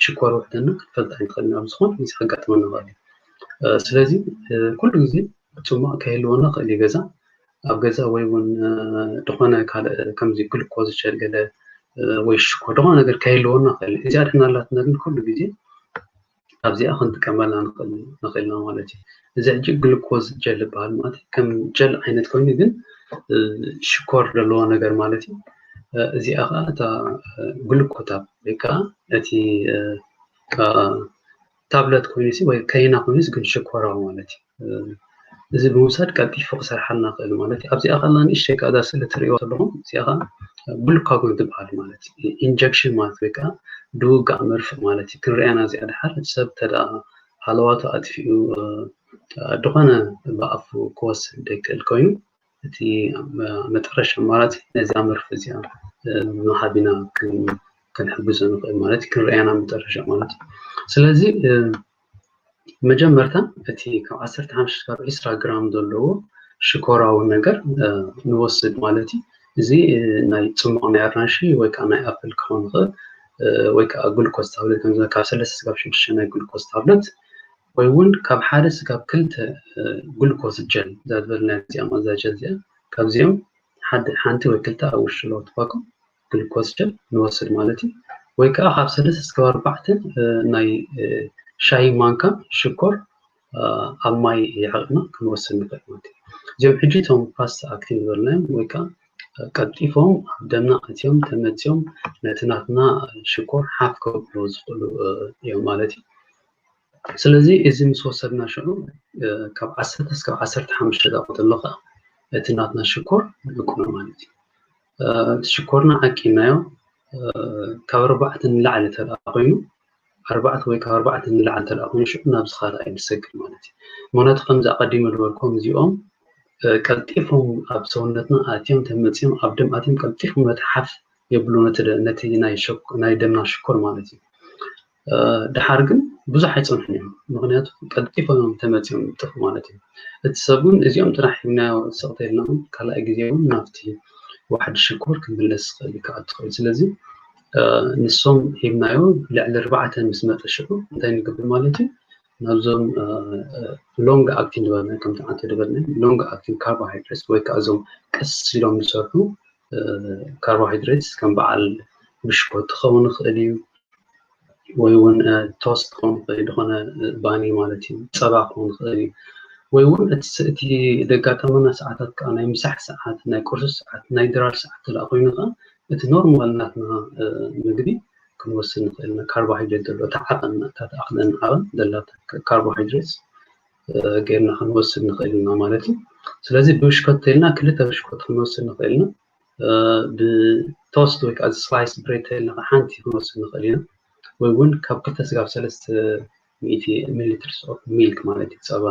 ሽኮር ውሕደና ክትፈልጥ ኣይንኽእልን ኣብ ዝኾነ ግዜ ከጋጥመና ይኽእል እዩ። ስለዚ ኩሉ ግዜ ፅሟቕ ከይህልወና ይኽእል እዩ ገዛ ኣብ ገዛ ወይ እውን ዝኾነ ካልእ ከምዚ ግሉኮዝ ሸል ገለ ወይ ሽኮር ዝኾነ ነገር ከይህልወና ክእል። እዚኣ ድሕና ኣላትና ግን ኩሉ ግዜ ኣብዚኣ ክንጥቀመላ ንኽእልና ማለት እዩ። እዚ ሕጂ ግሉኮዝ ጀል ይበሃል ማለት ከም ጀል ዓይነት ኮይኑ ግን ሽኮር ዘለዎ ነገር ማለት እዩ። እዚኣ ከዓ እታ ግሉኮታብ ወይ ከዓ እቲ ታብለት ኮይኑሲ ወይ ከይና ኮይኑስ ግን ሽኮራዊ ማለት እዩ። እዚ ብምውሳድ ቀልጢፉ ክሰርሓልና ክእል ማለት እዩ። ኣብዚኣ ከላ ንእሽተይ ከኣ እዛ ስእሊ ትርእይዋ ዘለኹም እዚኣ ከኣ ግሉካጎን ትበሃል ማለት እዩ። ኢንጀክሽን ማለት ወይ ከዓ ድውጋእ መርፍእ ማለት እዩ። ክንርእያና እዚኣ ድሓር ሰብ ተዳ ሃለዋቱ ኣጥፊኡ ድኾነ ብኣፉ ክወስድ ደይክእል ኮይኑ እቲ መጠረሻ ኣማራፂ ነዚኣ መርፍእ እዚኣ ምሃብ ኢና ክንሕግዞ ንኽእል ማለት እዩ። ክንርእያና መጠረሻ ማለት እዩ። ስለዚ መጀመርታ እቲ ካብ ዓሰርተ ሓሙሽተ ካብ ዒስራ ግራም ዘለዎ ሽኮራዊ ነገር ንወስድ ማለት እዩ። እዚ ናይ ፅሙቕ ናይ ኣራንሺ ወይ ከዓ ናይ ኣፕል ክኸውን ይኽእል ወይ ከዓ ግሉኮስ ታብለት ከም ካብ ሰለስተ ስጋብ ሽዱሽተ ናይ ግሉኮስ ታብለት ወይ እውን ካብ ሓደ ስጋብ ክልተ ግሉኮስ ጀል እዛ ዝበልና እዚኣ ማዛ ጀል እዚኣ ካብዚኦም ሓንቲ ወይ ክልተ ኣብ ውሽጢ ለውቲ ፓኮ ግሉኮስ ጀል ንወስድ ማለት እዩ። ወይ ከዓ ካብ ሰለስተ እስከ ኣርባዕተ ናይ ሻሂ ማንካ ሽኮር ኣብ ማይ ይሕቕና ክንወስድ ንኽእል ማለት እዩ። እዚኦም ሕጂ እቶም ፋስት ኣክቲንግ ዝበልናዮም ወይ ከዓ ቀልጢፎም ኣብ ደምና ኣትዮም ተመፅዮም ነቲ ናትና ሽኮር ሓፍ ከብሉ ዝኽእሉ እዮም ማለት እዩ። ስለዚ እዚ ምስ ወሰድና ሽዑ ካብ ዓሰርተ እስካብ ዓሰርተ ሓሙሽተ ደቂቕ ዘሎ ከዓ እቲ ናትና ሽኮር ንዕቅኖ ማለት እዩ። ሽኮርና ዓቂናዮ ካብ ኣርባዕተ ንላዕሊ እንተ ኮይኑ ኣርባዕተ ወይ ካብ ኣርባዕተ ንላዕሊ እንተ ኮይኑ ሽዑ ናብዚ ካልኣይ ንሰግር ማለት እዩ። ምክንያቱ ከምዚ ኣቐዲመ ዝበልኩም እዚኦም ቀልጢፎም ኣብ ሰውነትና ኣትዮም ተመፅዮም ኣብ ደም ኣትዮም ቀልጢፎም ነቲ ሓፍ የብሉ ነቲ ደምና ሽኮር ማለት እዩ። ድሓር ግን ብዙሕ ኣይፀንሑን እዮም። ምክንያቱ ቀልጢፎም እዮም ተመፅዮም ይጥፉ ማለት እዩ። እቲ ሰብ እውን እዚኦም ጥራሕ ሂብናዮ ስቕ ተይልና እውን ካልኣይ ግዜ እውን ናብቲ ዋሕዲ ሽኮር ክምለስ ይኽእል እዩ ክኣቱ ይኽእል። ስለዚ ንሶም ሂብናዮ ልዕሊ ኣርባዕተ ምስ መፀ ሽዑ እንታይ ንገብር ማለት እዩ? ናብዞም ሎንግ ኣክቲንግ ዝበልና ከምቲ ዓንተ ዝበልና ሎንግ ኣክቲንግ ካርቦሃይድሬትስ ወይ ከዓ እዞም ቀስ ኢሎም ዝሰርሑ ካርቦሃይድሬትስ ከም በዓል ብሽኮቲ ክኸውን ይኽእል እዩ ወይ እውን ቶስት ክኸውን ይኽእል ዝኾነ ባኒ ማለት እዩ፣ ፀባ ክኸውን ይኽእል እዩ። ወይ እውን እቲ ደጋጠመና ሰዓታት ከዓ ናይ ምሳሕ ሰዓት፣ ናይ ቁርሲ ሰዓት፣ ናይ ድራር ሰዓት ተደኣ ኮይኑ ከዓ እቲ ኖርማል ናትና ምግቢ ክንወስድ ንኽእል ኢና። ካርቦሃይድሬት ዘሎ እታ ዓቐን እታ ትኣኽለና ዓቐን ዘላ ካርቦሃይድሬት ጌርና ክንወስድ ንኽእል ኢና ማለት እዩ። ስለዚ ብሽኮት ተልና ክልተ ብሽኮት ክንወስድ ንኽእል ኢና። ብቶስት ወይ ከዓ ስላይስ ብሬድ ተልና ሓንቲ ክንወስድ ንኽእል ኢና። ወይ እውን ካብ ክልተ ስጋብ ሰለስተ ሚእቲ ሚሊሊትርስ ኦፍ ሚልክ ማለት እዩ ፀባ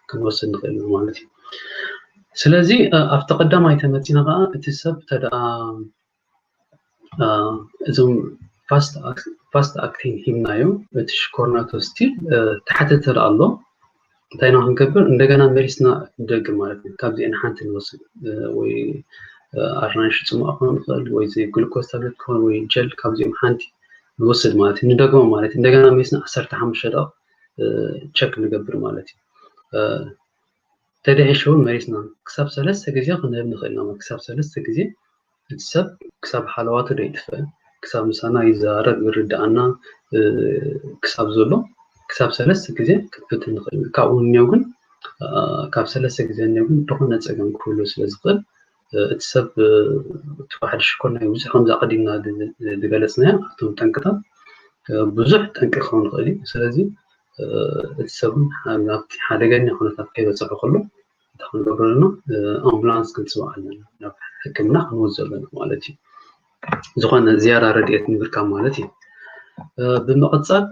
ክንወስድ ንኽእል ኢና ማለት እዩ። ስለዚ ኣብቲ ቀዳማይ ተመፂና ከዓ እቲ ሰብ ተደኣ እዞም ፋስት ኣክቲንግ ሂብናዮ እቲ ሽኮር ናቶ ስቲል ተሓተተ ኣሎ እንታይ ኢና ክንገብር እንደገና መሊስና ንደግም ማለት እዩ። ካብዚአን ሓንቲ ንወስድ ወይ ኣራንሺ ፅማቕ ክኾን ይኽእል ወይ ግሉኮስ ታብሌት ክኾን ወይ ጀል ካብዚኦም ሓንቲ ንወስድ ማለት እዩ። ንደግሞ ማለት እዩ። እንደገና መሊስና ዓሰርተ ሓሙሽተ ደቂቕ ቸክ ንገብር ማለት እዩ። ተደሒሹ እውን መሊስና ክሳብ ሰለስተ ግዜ ክንህብ ንኽእል ኢና። ክሳብ ሰለስተ ግዜ እቲ ሰብ ክሳብ ሓለዋቱ ደይጥፍእ ክሳብ ምሳና ይዘራረብ ይርድኣና ክሳብ ዘሎ ክሳብ ሰለስተ ግዜ ክትፍትን ንኽእል። ካብኡ እኒው ግን ካብ ሰለስተ ግዜ እኒው ግን ዝኾነ ፀገም ክህሉ ስለ ዝኽእል እቲ ሰብ እቲ ዋሕዲ ሽኮር ናይ ብዙሕ ከምዚ ኣቐዲምና ዝገለፅናዮ ኣብቶም ጠንቅታት ብዙሕ ጠንቂ ክኸውን ይኽእል እዩ። ስለዚ እቲ ሰብ እውን ናብቲ ሓደገኛ ኩነታት ከይበፅሑ ከሎ እንታይ ክንገብር ኣለና? ኣምቡላንስ ክንፅውዕ ኣለና፣ ናብ ሕክምና ክንወስዶ ኣለና ማለት እዩ። ዝኾነ ዝያዳ ረድኤት ንምርካብ ማለት እዩ። ብምቕፃል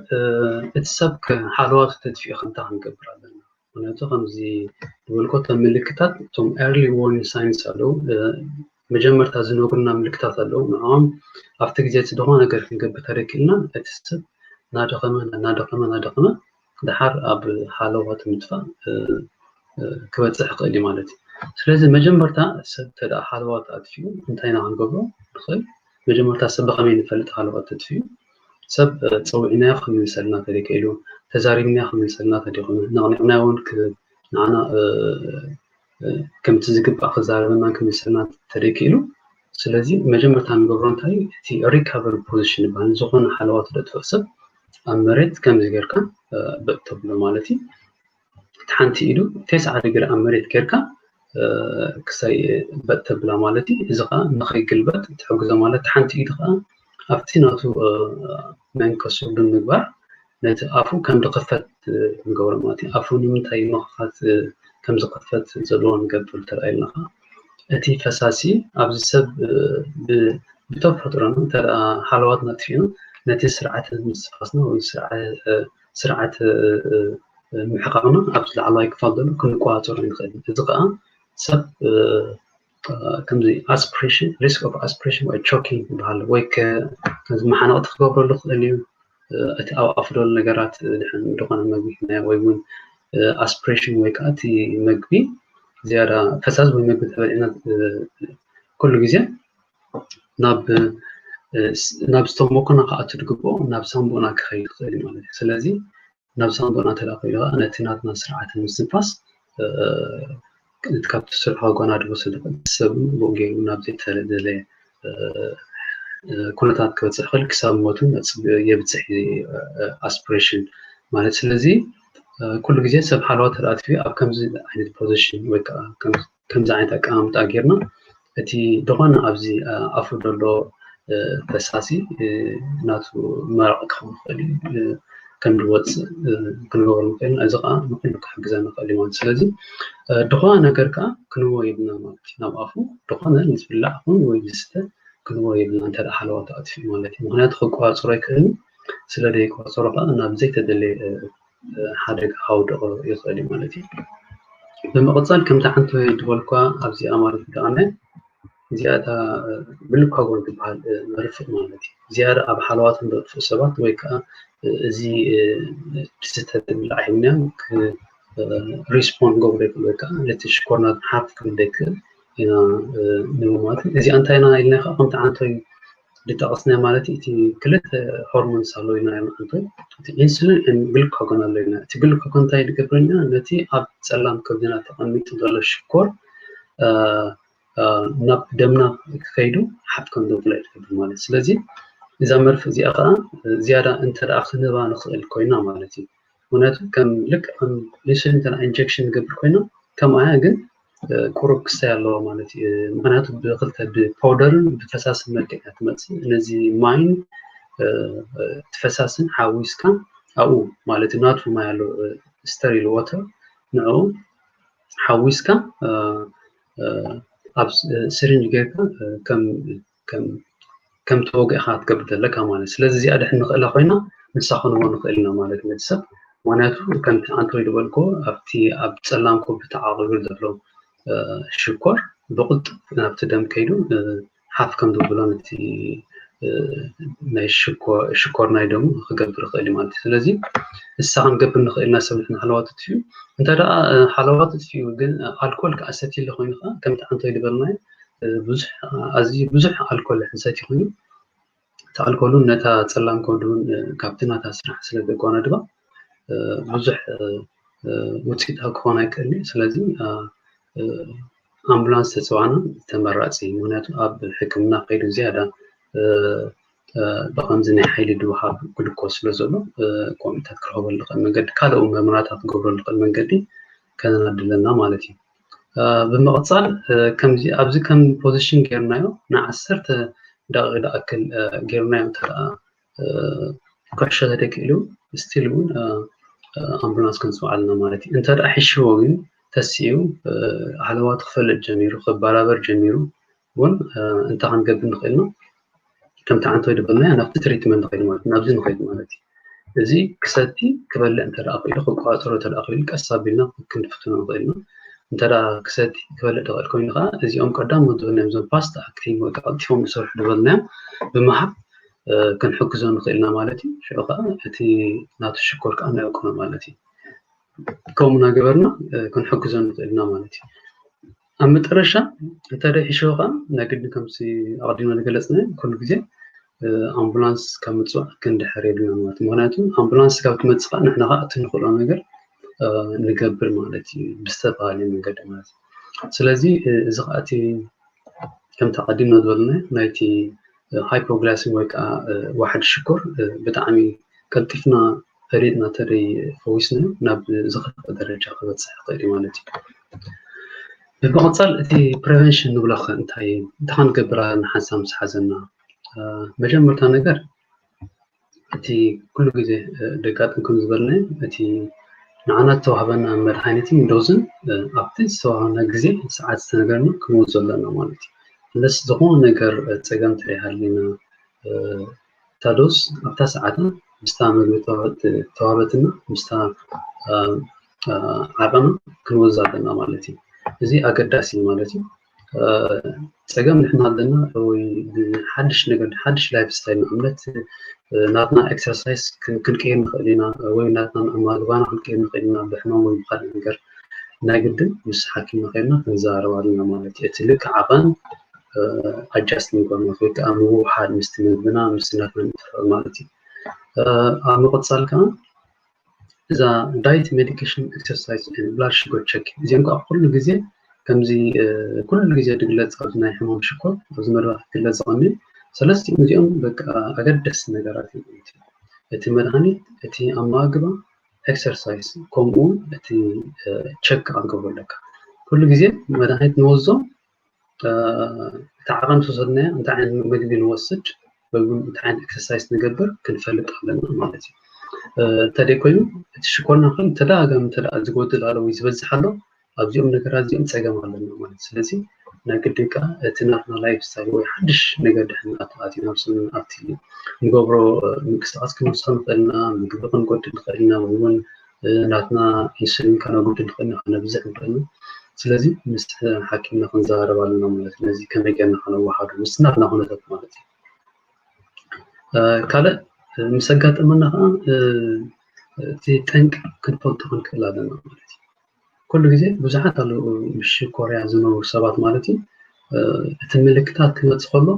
እቲ ሰብ ሓለዋቱ ተጥፊኡ እንታይ ክንገብር ኣለና? ምክንያቱ ከምዚ ዝበልኮ እቶም ምልክታት እቶም ኤርሊ ዋርኒንግ ሳይንስ ኣለዉ፣ መጀመርታ ዝነግሩና ምልክታት ኣለዉ። ንዕኦም ኣብቲ ግዜ እቲ ዝኾነ ነገር ክንገብር ተደኪልና እቲ ሰብ እናደኸመ እናደኸመ እናደኸመ ድሓር ኣብ ሃለዋቱ ምጥፋእ ክበፅሕ ይኽእል እዩ ማለት እዩ። ስለዚ መጀመርታ ሰብ እንተ ደኣ ሃለዋቱ ኣጥፊኡ እንታይ ኢና ክንገብሮ ንኽእል? መጀመርታ ሰብ ብኸመይ ንፈልጥ ሃለዋቱ ተጥፊኡ? ሰብ ፀዊዕናዮ ክምልሰልና ተደይክኢሉ፣ ተዛሪብናዮ ክምልሰልና ተደይኮነ፣ ነቕኒቕናዮ እውን ንዓና ከምቲ ዝግባእ ክዛረበና ክምስልና ተደኪሉ። ስለዚ መጀመርታ ንገብሮ እንታይ እቲ recovery position ይበሃል። ዝኾነ ሓለዋ ተደጥፍኦ ሰብ ኣብ መሬት ከምዚ ጌርካ በጥ ተብሎ ማለት እዩ። እቲ ሓንቲ ኢዱ ተስዓ ዲግሪ ኣብ መሬት ጌርካ ክሳይ በጥ ተብላ ማለት እዩ። እዚ ከዓ ንኸይግልበጥ ትሕግዞ ማለት ሓንቲ ኢዱ ከዓ ኣብቲ ናቱ መንከሱ ብምግባር ነቲ ኣፉ ከም ዝኽፈት ንገብሮ ማለት እዩ። ኣፉ ንምንታይ ምኽፋት ከም ዝኽፈት ዘለዎ ንገብር ተረኣየልና ከዓ እቲ ፈሳሲ ኣብዚ ሰብ ብተፈጥሮና እንተ ሓለዋትና ኣጥፊእና ነቲ ስርዓተ ምስትንፋስና ወይ ስርዓተ ምሕቃቕና ኣብዚ ላዕለዋይ ክፋል ዘሎ ክንቆፃፀሮ ንኽእል። እዚ ከዓ ሰብ ከምዚ aspiration risk of aspiration ወይ choking ይበሃል ወይ ከምዚ መሓነቕቲ ክገብረሉ ክኽእል እዩ። እቲ ኣብ ኣፉ ዘሎ ነገራት ድሕን ዝኾነ መግቢ ወይ እውን aspiration ወይ ከዓ እቲ መግቢ ዝያዳ ፈሳሲ ወይ መግቢ ተበሊዕና ኩሉ ግዜ ናብ ናብ ስቶሞኮና ክኣቱ ዝግብኦ ናብ ሳምቦና ክኸይድ ይኽእል ማለት እዩ። ስለዚ ናብ ሳምቦና እንተ ከይዱ ከዓ ነቲ ናትና ስርዓተ ምስትንፋስ ካብቲ ስርሖ ጎናድቦ ስለ ዝኽእል ሰብ እውን ብኡ ገይሩ ናብ ዘይተደለየ ኩነታት ክበፅሕ ይኽእል፣ ክሳብ ሞት እውን የብፅሕ aspiration ማለት። ስለዚ ኩሉ ግዜ ሰብ ሓለዋ ተደኣ ኣጥፊኡ ኣብ ከምዚ ዓይነት position ወይ ከዓ ከምዚ ዓይነት ኣቀማምጣ ጌርና እቲ ዝኾነ ኣብዚ ኣፉ ዘሎ ፈሳሲ ናቱ መረቕ ክኸውን ይኽእል እዩ፣ ከም ዝወፅእ ክንገብሮ ንኽእል ኢና። እዚ ከዓ ንኩሉ ክሕግዘና ይኽእል እዩ ማለት። ስለዚ ዝኾነ ነገር ከዓ ክንህቦ የብልና ማለት እዩ። ናብ ኣፉ ዝኾነ ንዝብላዕ ይኹን ወይ ዝስተ ክንህቦ የብልና እንተ ሓለዋ ተኣጥፊኡ ማለት እዩ። ምኽንያቱ ክቆፃፀሮ ኣይክእልን እዩ። ስለ ዘይቆፃፀሮ ከዓ ናብ ዘይተደለየ ሓደጋ ከውድቖ ይኽእል እዩ ማለት እዩ። ብምቕፃል ከምቲ ሓንቲ ዝበልኳ ኣብዚኣ ማለት ደኣ እዚኣ እታ ግሉካጎን ትበሃል መርፍእ ማለት እዩ። ዝያዳ ኣብ ሓለዋቶም ዘጥፍኡ ሰባት ወይ ከዓ እዚ ዝስተ ዝብላዕ ሂብናዮም respond ክገብሩ ዘይክእሉ ወይ ከዓ ነቲ ሽኮርና ሓፍ ክብል ዘይክእል ኢና ንብል ማለት እዩ። እዚኣ እንታይ ኢና ኢልና ከዓ ከምቲ ዓንቶይ ዝጠቐስናዮ ማለት እዩ። እቲ ክልተ ሆርሞንስ ኣለዉ ኢልና ዓንቶይ፣ እቲ ኢንሱሊን and ግሉካጎን ኣሎ ኢልና። እቲ ግሉካጎን እንታይ ዝገብረና ነቲ ኣብ ፀላም ከብድና ተቐሚጡ ዘሎ ሽኮር ናብ ደምና ክኸይዱ ሓፍ ከም ዘብሎ ይገብር ማለት እዩ። ስለዚ እዛ መርፍእ እዚኣ ከዓ ዝያዳ እንተ ደኣ ክንህባ ንኽእል ኮይና ማለት እዩ። ምክንያቱ ከም ልክዕ ከም ኢንሱሊን እንተ ኢንጀክሽን ንገብር ኮይና ከምኣ እያ፣ ግን ቁሩብ ክስታይ ኣለዋ ማለት እዩ። ምክንያቱ ብክልተ ብፓውደርን ብፈሳሲ መልክዕ እያ ትመፅእ። ነዚ ማይን እቲ ፈሳስን ሓዊስካ ኣብኡ ማለት እዩ ናቱ ማይ ኣሎ ስቴሪል ዋተር ንዕኡ ሓዊስካ ኣብ ስሪንጅ ጌርካ ከም ከም ተወጊእካ ክትገብር ዘለካ ማለት እዩ። ስለዚ እዚኣ ድሕን ንኽእላ ኮይና ንሳ ክንቦ ንኽእል ኢና ማለት ነቲ ሰብ። ምክንያቱ ከምቲ ኣንቶይ ዝበልክዎ ኣብቲ ኣብ ፀላም ኮቢ ተዓቂቡ ዘሎ ሽኮር ብቕልጡፍ ናብቲ ደም ከይዱ ሓፍ ከም ዘብሎ ነቲ ናይ ሽኮር ናይ ደሙ ክገብር ይኽእል እዩ ማለት እዩ። ስለዚ እሳ ክንገብር ንኽእል ኢና ሰብ ንሕና ሓለዋ ተጥፊኡ። እንተ ደኣ ሓለዋ ተጥፊኡ ግን ኣልኮል ክኣ ሰትዩ ኣሎ ኮይኑ ከዓ ከምቲ ኣንቶይ ዝበልናዮ ብዙሕ ኣዝዩ ብዙሕ ኣልኮል ሕንሰት ይኹን እቲ ኣልኮል እውን ነታ ፀላም ከብዲ እውን ካብቲ ናታ ስራሕ ስለ ዘጓነድባ ብዙሕ ውፅኢታዊ ክኾን ኣይክእልን እዩ። ስለዚ ኣምቡላንስ ተፅዋዕና ተመራፂ እዩ። ምክንያቱ ኣብ ሕክምና ከይዱ ዝያዳ ብከምዚ ናይ ሓይሊ ድውሃብ ግሉኮስ ስለ ዘሎ ኮሚታት ክረኽበሉ ዝኽእል መንገዲ ካልእ እውን መርመራታት ክገብረሉ ዝኽእል መንገዲ ከነናድለና ማለት እዩ። ብምቕፃል ከምዚ ኣብዚ ከም ፖዚሽን ጌርናዮ ንዓሰርተ ደቂቕ ዝኣክል ጌርናዮ እንተ ኩሕሾ ተደኪሉ ስቲል እውን ኣምቡላንስ ክንፅውዕ ኣለና ማለት እዩ። እንተ ደኣ ሒሽዎ ግን ተሲኡ ሓለዋቱ ክፈልጥ ጀሚሩ ክበራበር ጀሚሩ እውን እንታይ ክንገብር ንኽእል ኢና? ከምቲ ዓንቶይ ዝበልናዮ ናብቲ ትሪትመንት ንኸይድ ማለት ናብዚ ንኸይድ ማለት እዩ። እዚ ክሰቲ ክበልዕ እንተ ደኣ ክኢሉ ክቋፀሮ እንተ ደኣ ክኢሉ ቀስ ኣቢልና ክንፍትኖ ንኽእል ኢና። እንተ ደኣ ክሰቲ ክበልዕ ዝኽእል ኮይኑ ከዓ እዚኦም ቀዳሞት ዝበልናዮም እዞም ፋስት ኣክቲንግ ወይ ከዓ ቀልጢፎም ዝሰርሑ ዝበልናዮም ብምሃብ ክንሕግዞ ንኽእል ኢና ማለት እዩ። ሽዑ ከዓ እቲ ናቱ ሽኮር ከዓ ነዕቅኖ ማለት እዩ። ከምኡ እናገበርና ክንሕግዞ ንኽእል ኢና ማለት እዩ። ኣብ መጠረሻ እንተ ደኣ ሒሽዎ ከዓ ናይ ግድን ከምቲ ኣቐዲምና ዝገለፅናዮ ኩሉ ግዜ ኣምቡላንስ ካብ ምፅዋዕ ክንድሕር የብልናን ማለት እዩ። ምክንያቱ ኣምቡላንስ ካብ ትመፅእ ከዓ ንሕና ከዓ እቲ ንኽእሎ ነገር ንገብር ማለት እዩ ብዝተፈላለየ መንገዲ ማለት እዩ። ስለዚ እዚ ከዓ እቲ ከምቲ ኣቐዲምና ዝበልና ናይቲ ሃይፖግላይሲን ወይ ከዓ ዋሕዲ ሽኮር ብጣዕሚ ቀልጢፍና ፈሊጥና ተደይ ፈዊስና ናብ ዝኸፍአ ደረጃ ክበፅሕ ይኽእል እዩ ማለት እዩ። ብምቕፃል እቲ ፕሪቨንሽን ንብሎ ኸ እንታይ እንታይ ክንገብር ኣለና ሓንሳብ ምስ ሓዘና? መጀመርታ ነገር እቲ ኩሉ ግዜ ደጋጥም ከም ዝበልናዮ እቲ ንዓና ዝተዋህበና መድሃኒትን ዶዝን ኣብቲ ዝተዋህበና ግዜ ሰዓት ዝተነገረና ክንወስዶ ኣለና ማለት እዩ። እነስ ዝኾነ ነገር ፀገም እንተይሃልዩና እታ ዶዝ ኣብታ ሰዓታ ምስታ ምግቢ ተዋህበትና ምስታ ዓቐና ክንወዛ ኣለና ማለት እዩ። እዚ ኣገዳሲ እዩ ማለት እዩ። ፀገም ንሕና ኣለና ወይ ሓድሽ ነገር ሓድሽ ላይፍ ስታይል ንኣብነት ናትና ኤክሰርሳይዝ ክንቀይር ንኽእል ኢና ወይ ናትና ኣመጋግባና ክንቀይር ንኽእል ኢና ብሕማም ወይ ብካልእ ነገር ናይ ግድን ምስ ሓኪምና ከይድና ክንዘራረብ ኣለና ማለት እዩ። እቲ ልክዕ ዓቐን ኣጃስት ምግባር ማለት ወይ ከዓ ምውሓድ ምስቲ ምግብና ምስቲ ናትና ምትፍር ማለት እዩ። ኣብ ምቕፃል ከዓ እዛ ዳይት ሜዲኬሽን ኤክሰርሳይዝ ብላድ ሽጎር ቸክ እዚኦም ከዓ ኩሉ ግዜ ከምዚ ኩሉ ግዜ ድግለፅ ኣብዚ ናይ ሕማም ሽኮር ኣብዚ መደባት ክግለፅ ዝቐኒ ሰለስቲኦም እዚኦም በቃ ኣገደስቲ ነገራት እዮም። እቲ መድሃኒት እቲ ኣመጋግባ ኤክሰርሳይዝ ከምኡ እውን እቲ ቸክ ክትገብሮ ኣለካ። ኩሉ ግዜ መድሃኒት ንወዞ እቲ ዓቐን ዝወሰድናዮ እንታይ ዓይነት ምግቢ ንወስድ ወይ እውን እንታይ ዓይነት ኤክሰርሳይዝ ንገብር ክንፈልጥ ኣለና ማለት እዩ። እንተደይኮይኑ እቲ ሽኮርና ከም ተደጋጋሚ እንተ ዝጎድል ኣሎ ወይ ዝበዝሕ ኣሎ ኣብዚኦም ነገራት እዚኦም ፀገም ኣለና ማለት ስለዚ ናይ ግድን ከዓ እቲ ናትና ላይፍ ስታይል ወይ ሓድሽ ነገር ድሕና ተኣትዩ ናብ ሰብና ኣብቲ ንገብሮ ምንቅስቃስ ክንወስኽ ንኽእል ኢና፣ ምግቢ ክንጎድል ንኽእል ኢና ወይ እውን ናትና ኢንሱሊን ከነጉድል ንኽእል ኢና፣ ከነብዝሕ ንኽእል ኢና። ስለዚ ምስ ሓኪምና ክንዘራረብ ኣለና ማለት እዩ። ነዚ ከመይ ጌርና ከነወሃዶ ምስ ናትና ኩነታት ማለት እዩ። ካልእ ምስ ኣጋጠመና ከዓ እቲ ጠንቂ ክንፈልጦ ክንክእል ኣለና ማለት እዩ። ኩሉ ግዜ ብዙሓት ኣለዉ ምስ ሽኮርያ ዝነብሩ ሰባት ማለት እዩ። እቲ ምልክታት ክመፅእ ከሎ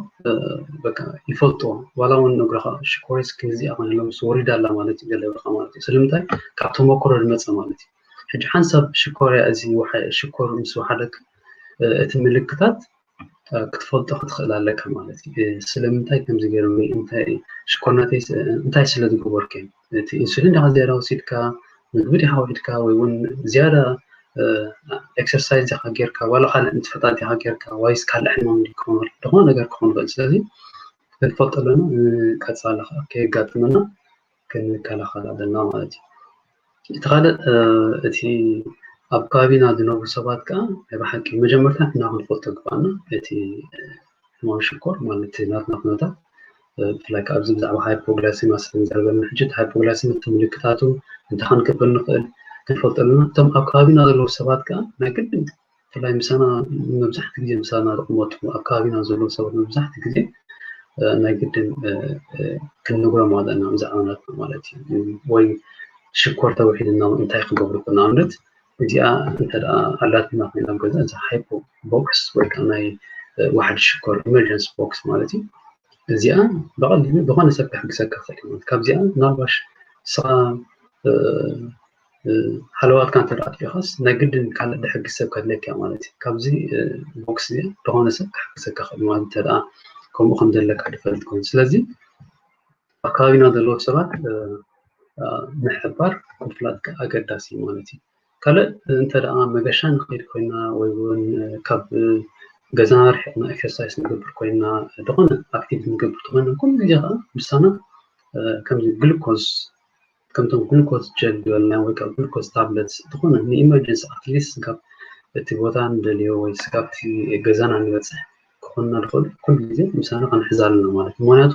በቃ ይፈልጥዎ ዋላ እውን ነግረኻ ሽኮርያስ ክምዚኣ ኮይነ ኣሎ ምስ ወሪዳ ኣላ ማለት እዩ ገለ ይብለኻ ማለት እዩ። ስለምንታይ ካብ ተመክሮ ዝመፀ ማለት እዩ። ሕጂ ሓንሳብ ሽኮርያ እዚ ሽኮር ምስ ወሓደክ እቲ ምልክታት ክትፈልጦ ክትኽእል ኣለካ ማለት እዩ። ስለምንታይ ከምዚ ገይሮም እንታይ ሽኮርነተይ እንታይ ስለ ዝገበርኩ እቲ ኢንሱሊን ዲኻ ዝያዳ ወሲድካ ምግቢ ዲኻ ውሒድካ ወይ እውን ዝያዳ ኤክሰርሳይዝ ዲኻ ጌርካ ዋላ ካልእ ንጥፈታት ዲኻ ጌርካ ዋይስ ካልእ ሕማም ክኾን ዝኾነ ነገር ክኾን ይኽእል። ስለዚ ክንፈልጦ ኣለና። ቀፃሊ ከዓ ከየጋጥመና ክንከላኸል ኣለና ማለት እዩ። እቲ ካልእ እቲ ኣብ ከባቢና ዝነብሩ ሰባት ከዓ ናይ ብሓቂ መጀመርታ ንሕና ክንፈልጦ ግባኣና እቲ ሕማም ሽኮር ማለት ናትና ኩነታት ብፍላይ ከዓ ኣብዚ ብዛዕባ ሃይፖግላይሲማ ስለ ንዛረበና ሕጂ እቲ ሃይፖግላይሲማ እቲ ምልክታቱ እንታይ ክንገብር ንኽእል ክንፈልጦ ኣለና። እቶም ኣብ ከባቢና ዘለዉ ሰባት ከዓ ናይ ግድን ብፍላይ ምሳና መብዛሕትኡ ግዜ ምሳና ዝቕመጡ ኣብ ከባቢና ዘለዉ ሰባት መብዛሕትኡ ግዜ ናይ ግድን ክንነግሮም ኣለና ብዛዕባ ናትና ማለት እዩ። ወይ ሽኮር ተውሒድና እንታይ ክገብሩ ንኣብነት እዚኣ እንተ ኣላትና ኮይና ኣብ ገዛ እዛ ሃይፖ ቦክስ ወይ ከዓ ናይ ዋሕዲ ሽኮር ኢመርጀንሲ ቦክስ ማለት እዩ። እዚኣ ብቐሊሉ ዝኾነ ሰብ ክሕግዘካ ክኽእል እዩ። ካብዚኣ ምናልባሽ ንስኻ ሃለዋትካ እንተ ኣጥፊእኻስ ናይ ግድን ካልእ ድሕግዝ ሰብ ከድለካ ማለት እዩ። ካብዚ ቦክስ እዚ ዝኾነ ሰብ ክሕግዘካ ክእል ማለት እንተ ከምኡ ከም ዘለካ ድፈልጥ ኮይኑ ስለዚ ኣብ ከባቢና ዘለዉ ሰባት ምሕባር ምፍላጥ ኣገዳሲ እዩ ማለት እዩ። ካልእ እንተ ደኣ መገሻ ንኸይድ ኮይና ወይ እውን ካብ ገዛና ርሒቕና ኤክሰርሳይስ ንገብር ኮይና ዝኾነ ኣክቲቪቲ ንገብር ተኮይና ኩሉ ግዜ ከዓ ምሳና ከምዚ ግሉኮዝ ከምቶም ግሉኮዝ ጀል ዝበልና ወይ ከዓ ግሉኮዝ ታብለት ዝኾነ ንኢመርጀንሲ ኣትሊስት ስጋብ እቲ ቦታ ንደልዮ ወይ ስጋብ እቲ ገዛና ንበፅሕ ክኾንና ዝኽእሉ ኩሉ ግዜ ምሳና ክንሕዝ ኣለና ማለት እዩ። ምክንያቱ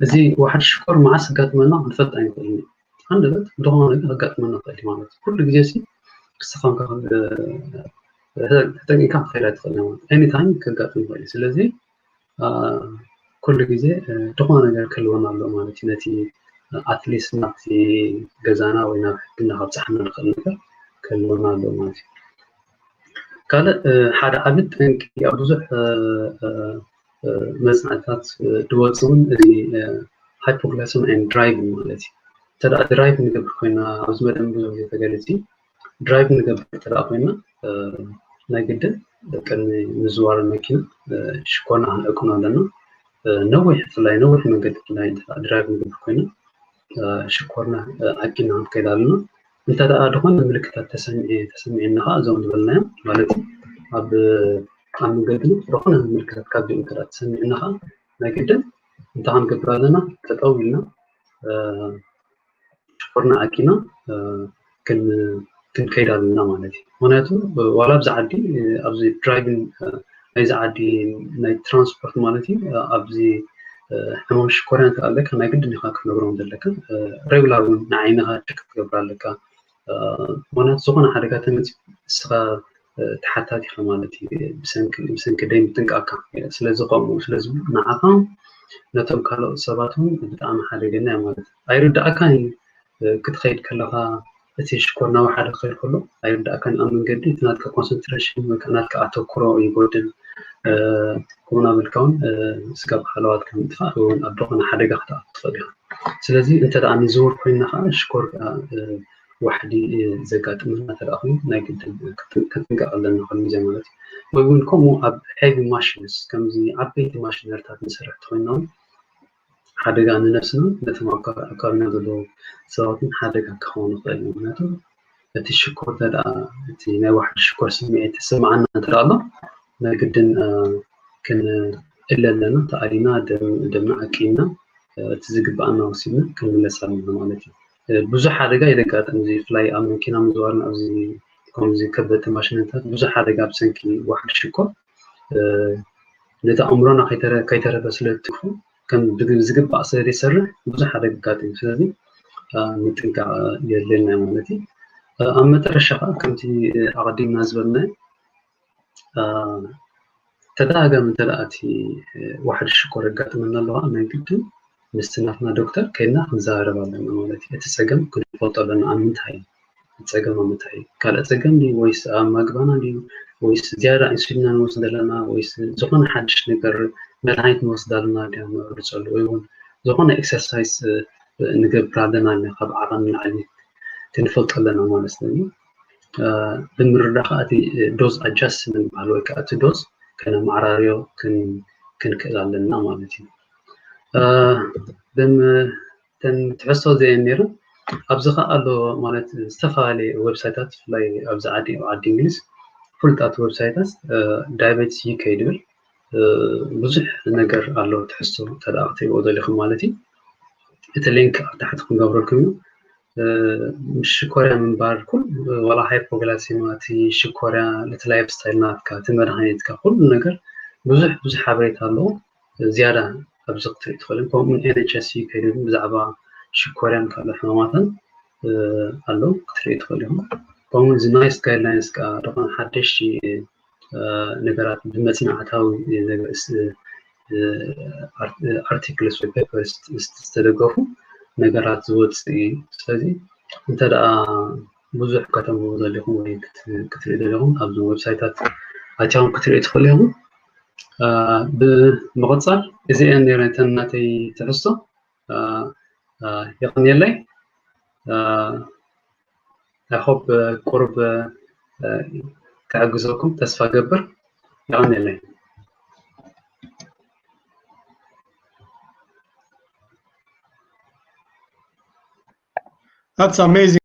እዚ ዋሕዲ ሽኮር መዓስ ከጋጥመና ክንፈልጥ ኣይንኽእልን እዩ። ሃንደበት ብዝኾነ ነገር ከጋጥመና ይኽእል እዩ ማለት እዩ። ኩሉ ግዜ ሲ ክስኻምካ ተጠቂምካ ክኸይድ ኣይትኽእል ማለት ኤኒ ታይም ከጋጥም ይኽእል እዩ። ስለዚ ኩሉ ግዜ ዝኾነ ነገር ክህልወና ኣሎ ማለት እዩ። ነቲ ኣትሊስት ናብቲ ገዛና ወይ ናብ ሕክምና ከብፅሓና ዝኽእል ነገር ክህልወና ኣሎ ማለት እዩ። ካልእ ሓደ ዓቢ ጠንቂ ኣብ ብዙሕ መፅናዕትታት ድወፅ እውን እዚ ሃይፖግላይሰም ኤንድ ድራይቭን ማለት እዩ። እንተ ድራይቭ ንገብር ኮይና ኣብዚ መደብ ብዙሕ ግዜ ተገሊፅ እዩ። ድራይቭ ንገብር እንተ ኮይና ናይ ግድን ቅድሚ ምዝዋር መኪና ሽኮርና ክንዕቅኖ ኣለና። ነዊሕ ብፍላይ ነዊሕ መንገዲ ብፍላይ ድራይቭ ንገብር ኮይና ሽኮርና ዓቂና ክንከይድ ኣለና። እንተ ደኣ ዝኾነ ምልክታት ተሰሚዑ ተሰሚዑና ከዓ እዞም ዝበልናዮም ማለት እዩ ኣብ ኣብ መንገድና ዝኾነ ምልክታት ካብዚኦም እንተ ተሰሚዑና ከዓ ናይ ግድን እንታይ ክንገብር ኣለና? ጠጠው ኢልና ሽኮርና ዓቂና ክንከይድ ኣለና ማለት እዩ። ምክንያቱ ዋላ ኣብዚ ዓዲ ኣብዚ ድራይቪንግ ናይዚ ዓዲ ናይ ትራንስፖርት ማለት እዩ ኣብዚ ሕማም ሽኮርያ እንተ ኣለካ ናይ ግድን ኢኻ ክትነግሮም ዘለካ። ሬጉላር እውን ንዓይንኻ ቸክ ክትገብር ኣለካ። ምክንያቱ ዝኾነ ሓደጋ ተመፂኡ ንስኻ ተሓታቲኻ ማለት እዩ ብሰንኪ ደይ ምጥንቃቕካ። ስለዚ ከምኡ ስለዚ ንዓኻ ነቶም ካልኦት ሰባት እውን ብጣዕሚ ሓደገኛ እዩ ማለት እዩ። ኣይርዳእካን እዩ ክትኸይድ ከለኻ እቲ ሽኮር ናብ ሓደ ክኸይድ ከሎ ኣይርዳእካን ኣብ መንገዲ እቲ ናትካ ኮንሰንትሬሽን ወይ ከዓ ናትካ ኣተኩሮ ይጎድል። ከምኡ እናበልካ እውን ስጋብ ሃለዋትካ ምጥፋእ እውን ኣብ ዝኾነ ሓደጋ ክትኣቱ ትኽእል ኢኻ። ስለዚ እንተ ደኣ ንዝውር ኮይና ከዓ ሽኮር ከዓ ዋሕዲ ዘጋጥመና እንተ ደኣ ኮይኑ ናይ ግድን ክንጥንቀቕ ኣለና ከም ግዜ ማለት እዩ። ወይ እውን ከምኡ ኣብ ሄቪ ማሽንስ ከምዚ ዓበይቲ ማሽነሪታት ንሰርሕ ተኮይና እውን ሓደጋ ንነብስና ነቶም ኣብ ከባቢና ዘለዉ ሰባትን ሓደጋ ክኸውን ይኽእል እዩ። ምክንያቱ እቲ ሽኮር እንተ ደኣ እቲ ናይ ዋሕዲ ሽኮር ስምዒት ይስምዓና እንተ ደኣ ኣሎ ናይ ግድን ክንእለ ኣለና። ተኣሊና ደምና ዓቂብና እቲ ዝግብኣና ወሲድና ክንምለስ ኣለና ማለት እዩ። ብዙሕ ሓደጋ እዩ ዘጋጥም እዚ ብፍላይ ኣብ መኪና ምዝዋርና ኣብዚ ከምዚ ከበድቲ ማሽነሪታት ብዙሕ ሓደጋ ብሰንኪ ዋሕዲ ሽኮር ነቲ ኣእምሮና ከይተረፈ ስለ ትትክፎ ከም ዝግባእ ስለ ዘይሰርሕ ብዙሕ ሓደጋ የጋጥም። ስለዚ ምጥንቃቕ የድልየና ማለት እዩ። ኣብ መጠረሻ ከዓ ከምቲ ኣቐዲምና ዝበልናዮ ተደጋጋሚ እንተ ደኣ እቲ ዋሕዲ ሽኮር የጋጥመና ኣለዋ ናይ ግድን ምስቲ ናትና ዶክተር ከይድና ክንዘራረብ ኣለና ማለት እዩ። እቲ ጸገም ክንፈልጦ ኣለና ኣብ ምንታይ እዩ? እቲ ጸገም ኣብ ምንታይ እዩ? ካልእ ጸገም ድዩ ወይስ ኣብ ኣመጋግባና ድዩ ወይስ ዝያዳ ኢንሱሊን ኢና ንወስድ ዘለና ወይስ ዝኾነ ሓድሽ ነገር መድሃኒት ንወስድ ኣለና ድያ ንመርጸሉ ወይ እውን ዝኾነ ኤክሰርሳይስ ንገብር ኣለና ካብ ዓቐን ንላዕሊ ክንፈልጦ ኣለና ማለት እዩ። ብምርዳእ ከዓ እቲ ዶዝ ኣጃስትመንት ዝበሃል ወይ ከዓ እቲ ዶዝ ከነመዓራርዮ ክንክእል ኣለና ማለት እዩ። ተን ትሕዝቶ እዚአን ነይሩ ኣብዚ ከዓ ኣሎ ማለት ዝተፈላለየ ዌብሳይታት ብፍላይ ኣብዚ ዓዲ ኣብ ዓዲ እንግሊዝ ፍሉጣት ዌብሳይታት ዳያቤትስ ዩኬ ይብል ብዙሕ ነገር ኣሎ ትሕዝቶ ተደኣ ክትሪእዎ ደሊኹም ማለት እዩ። እቲ ሊንክ ኣብ ታሕቲ ክንገብረልኩም እዩ። ምስ ሽኮርያ ምንባር ኩሉ ዋላ ሃይፖግላሲማ እቲ ሽኮርያ እቲ ላይፍ ስታይል ናትካ እቲ መድሃኒትካ ኩሉ ነገር ብዙሕ ብዙሕ ሓበሬታ ኣለዎ። ዝያዳ ኣብዚ ክትርኢ ትኽእል ከምኡ ኤንኤችኤስ ከይዱ ብዛዕባ ሽኮርያን ካልእ ሕማማትን ኣሎ ክትርኢ ትኽእል ኢኹም። ከምኡ እዚ ናይስ ጋይድላይንስ ከዓ ዝኾነ ሓደሽቲ ነገራት ብመፅናዕታዊ ኣርቲክልስ ወይ ፔፐርስ ዝተደገፉ ነገራት ዝወፅእ እዩ። ስለዚ እንተ ደኣ ብዙሕ ከተንብቡ ዘሊኹም ወይ ክትርኢ ዘሊኹም ኣብዚ ዌብሳይታት ኣትያኹም ክትርኢ ትኽእሉ ኢኹም። ብምቕፃል እዚአን ነይረን እተን ናተይ ትሕዝቶ። የቐንየለይ። I hope ቁሩብ ክሕግዘኩም ተስፋ ገብር። የቐንየለይ። That's amazing.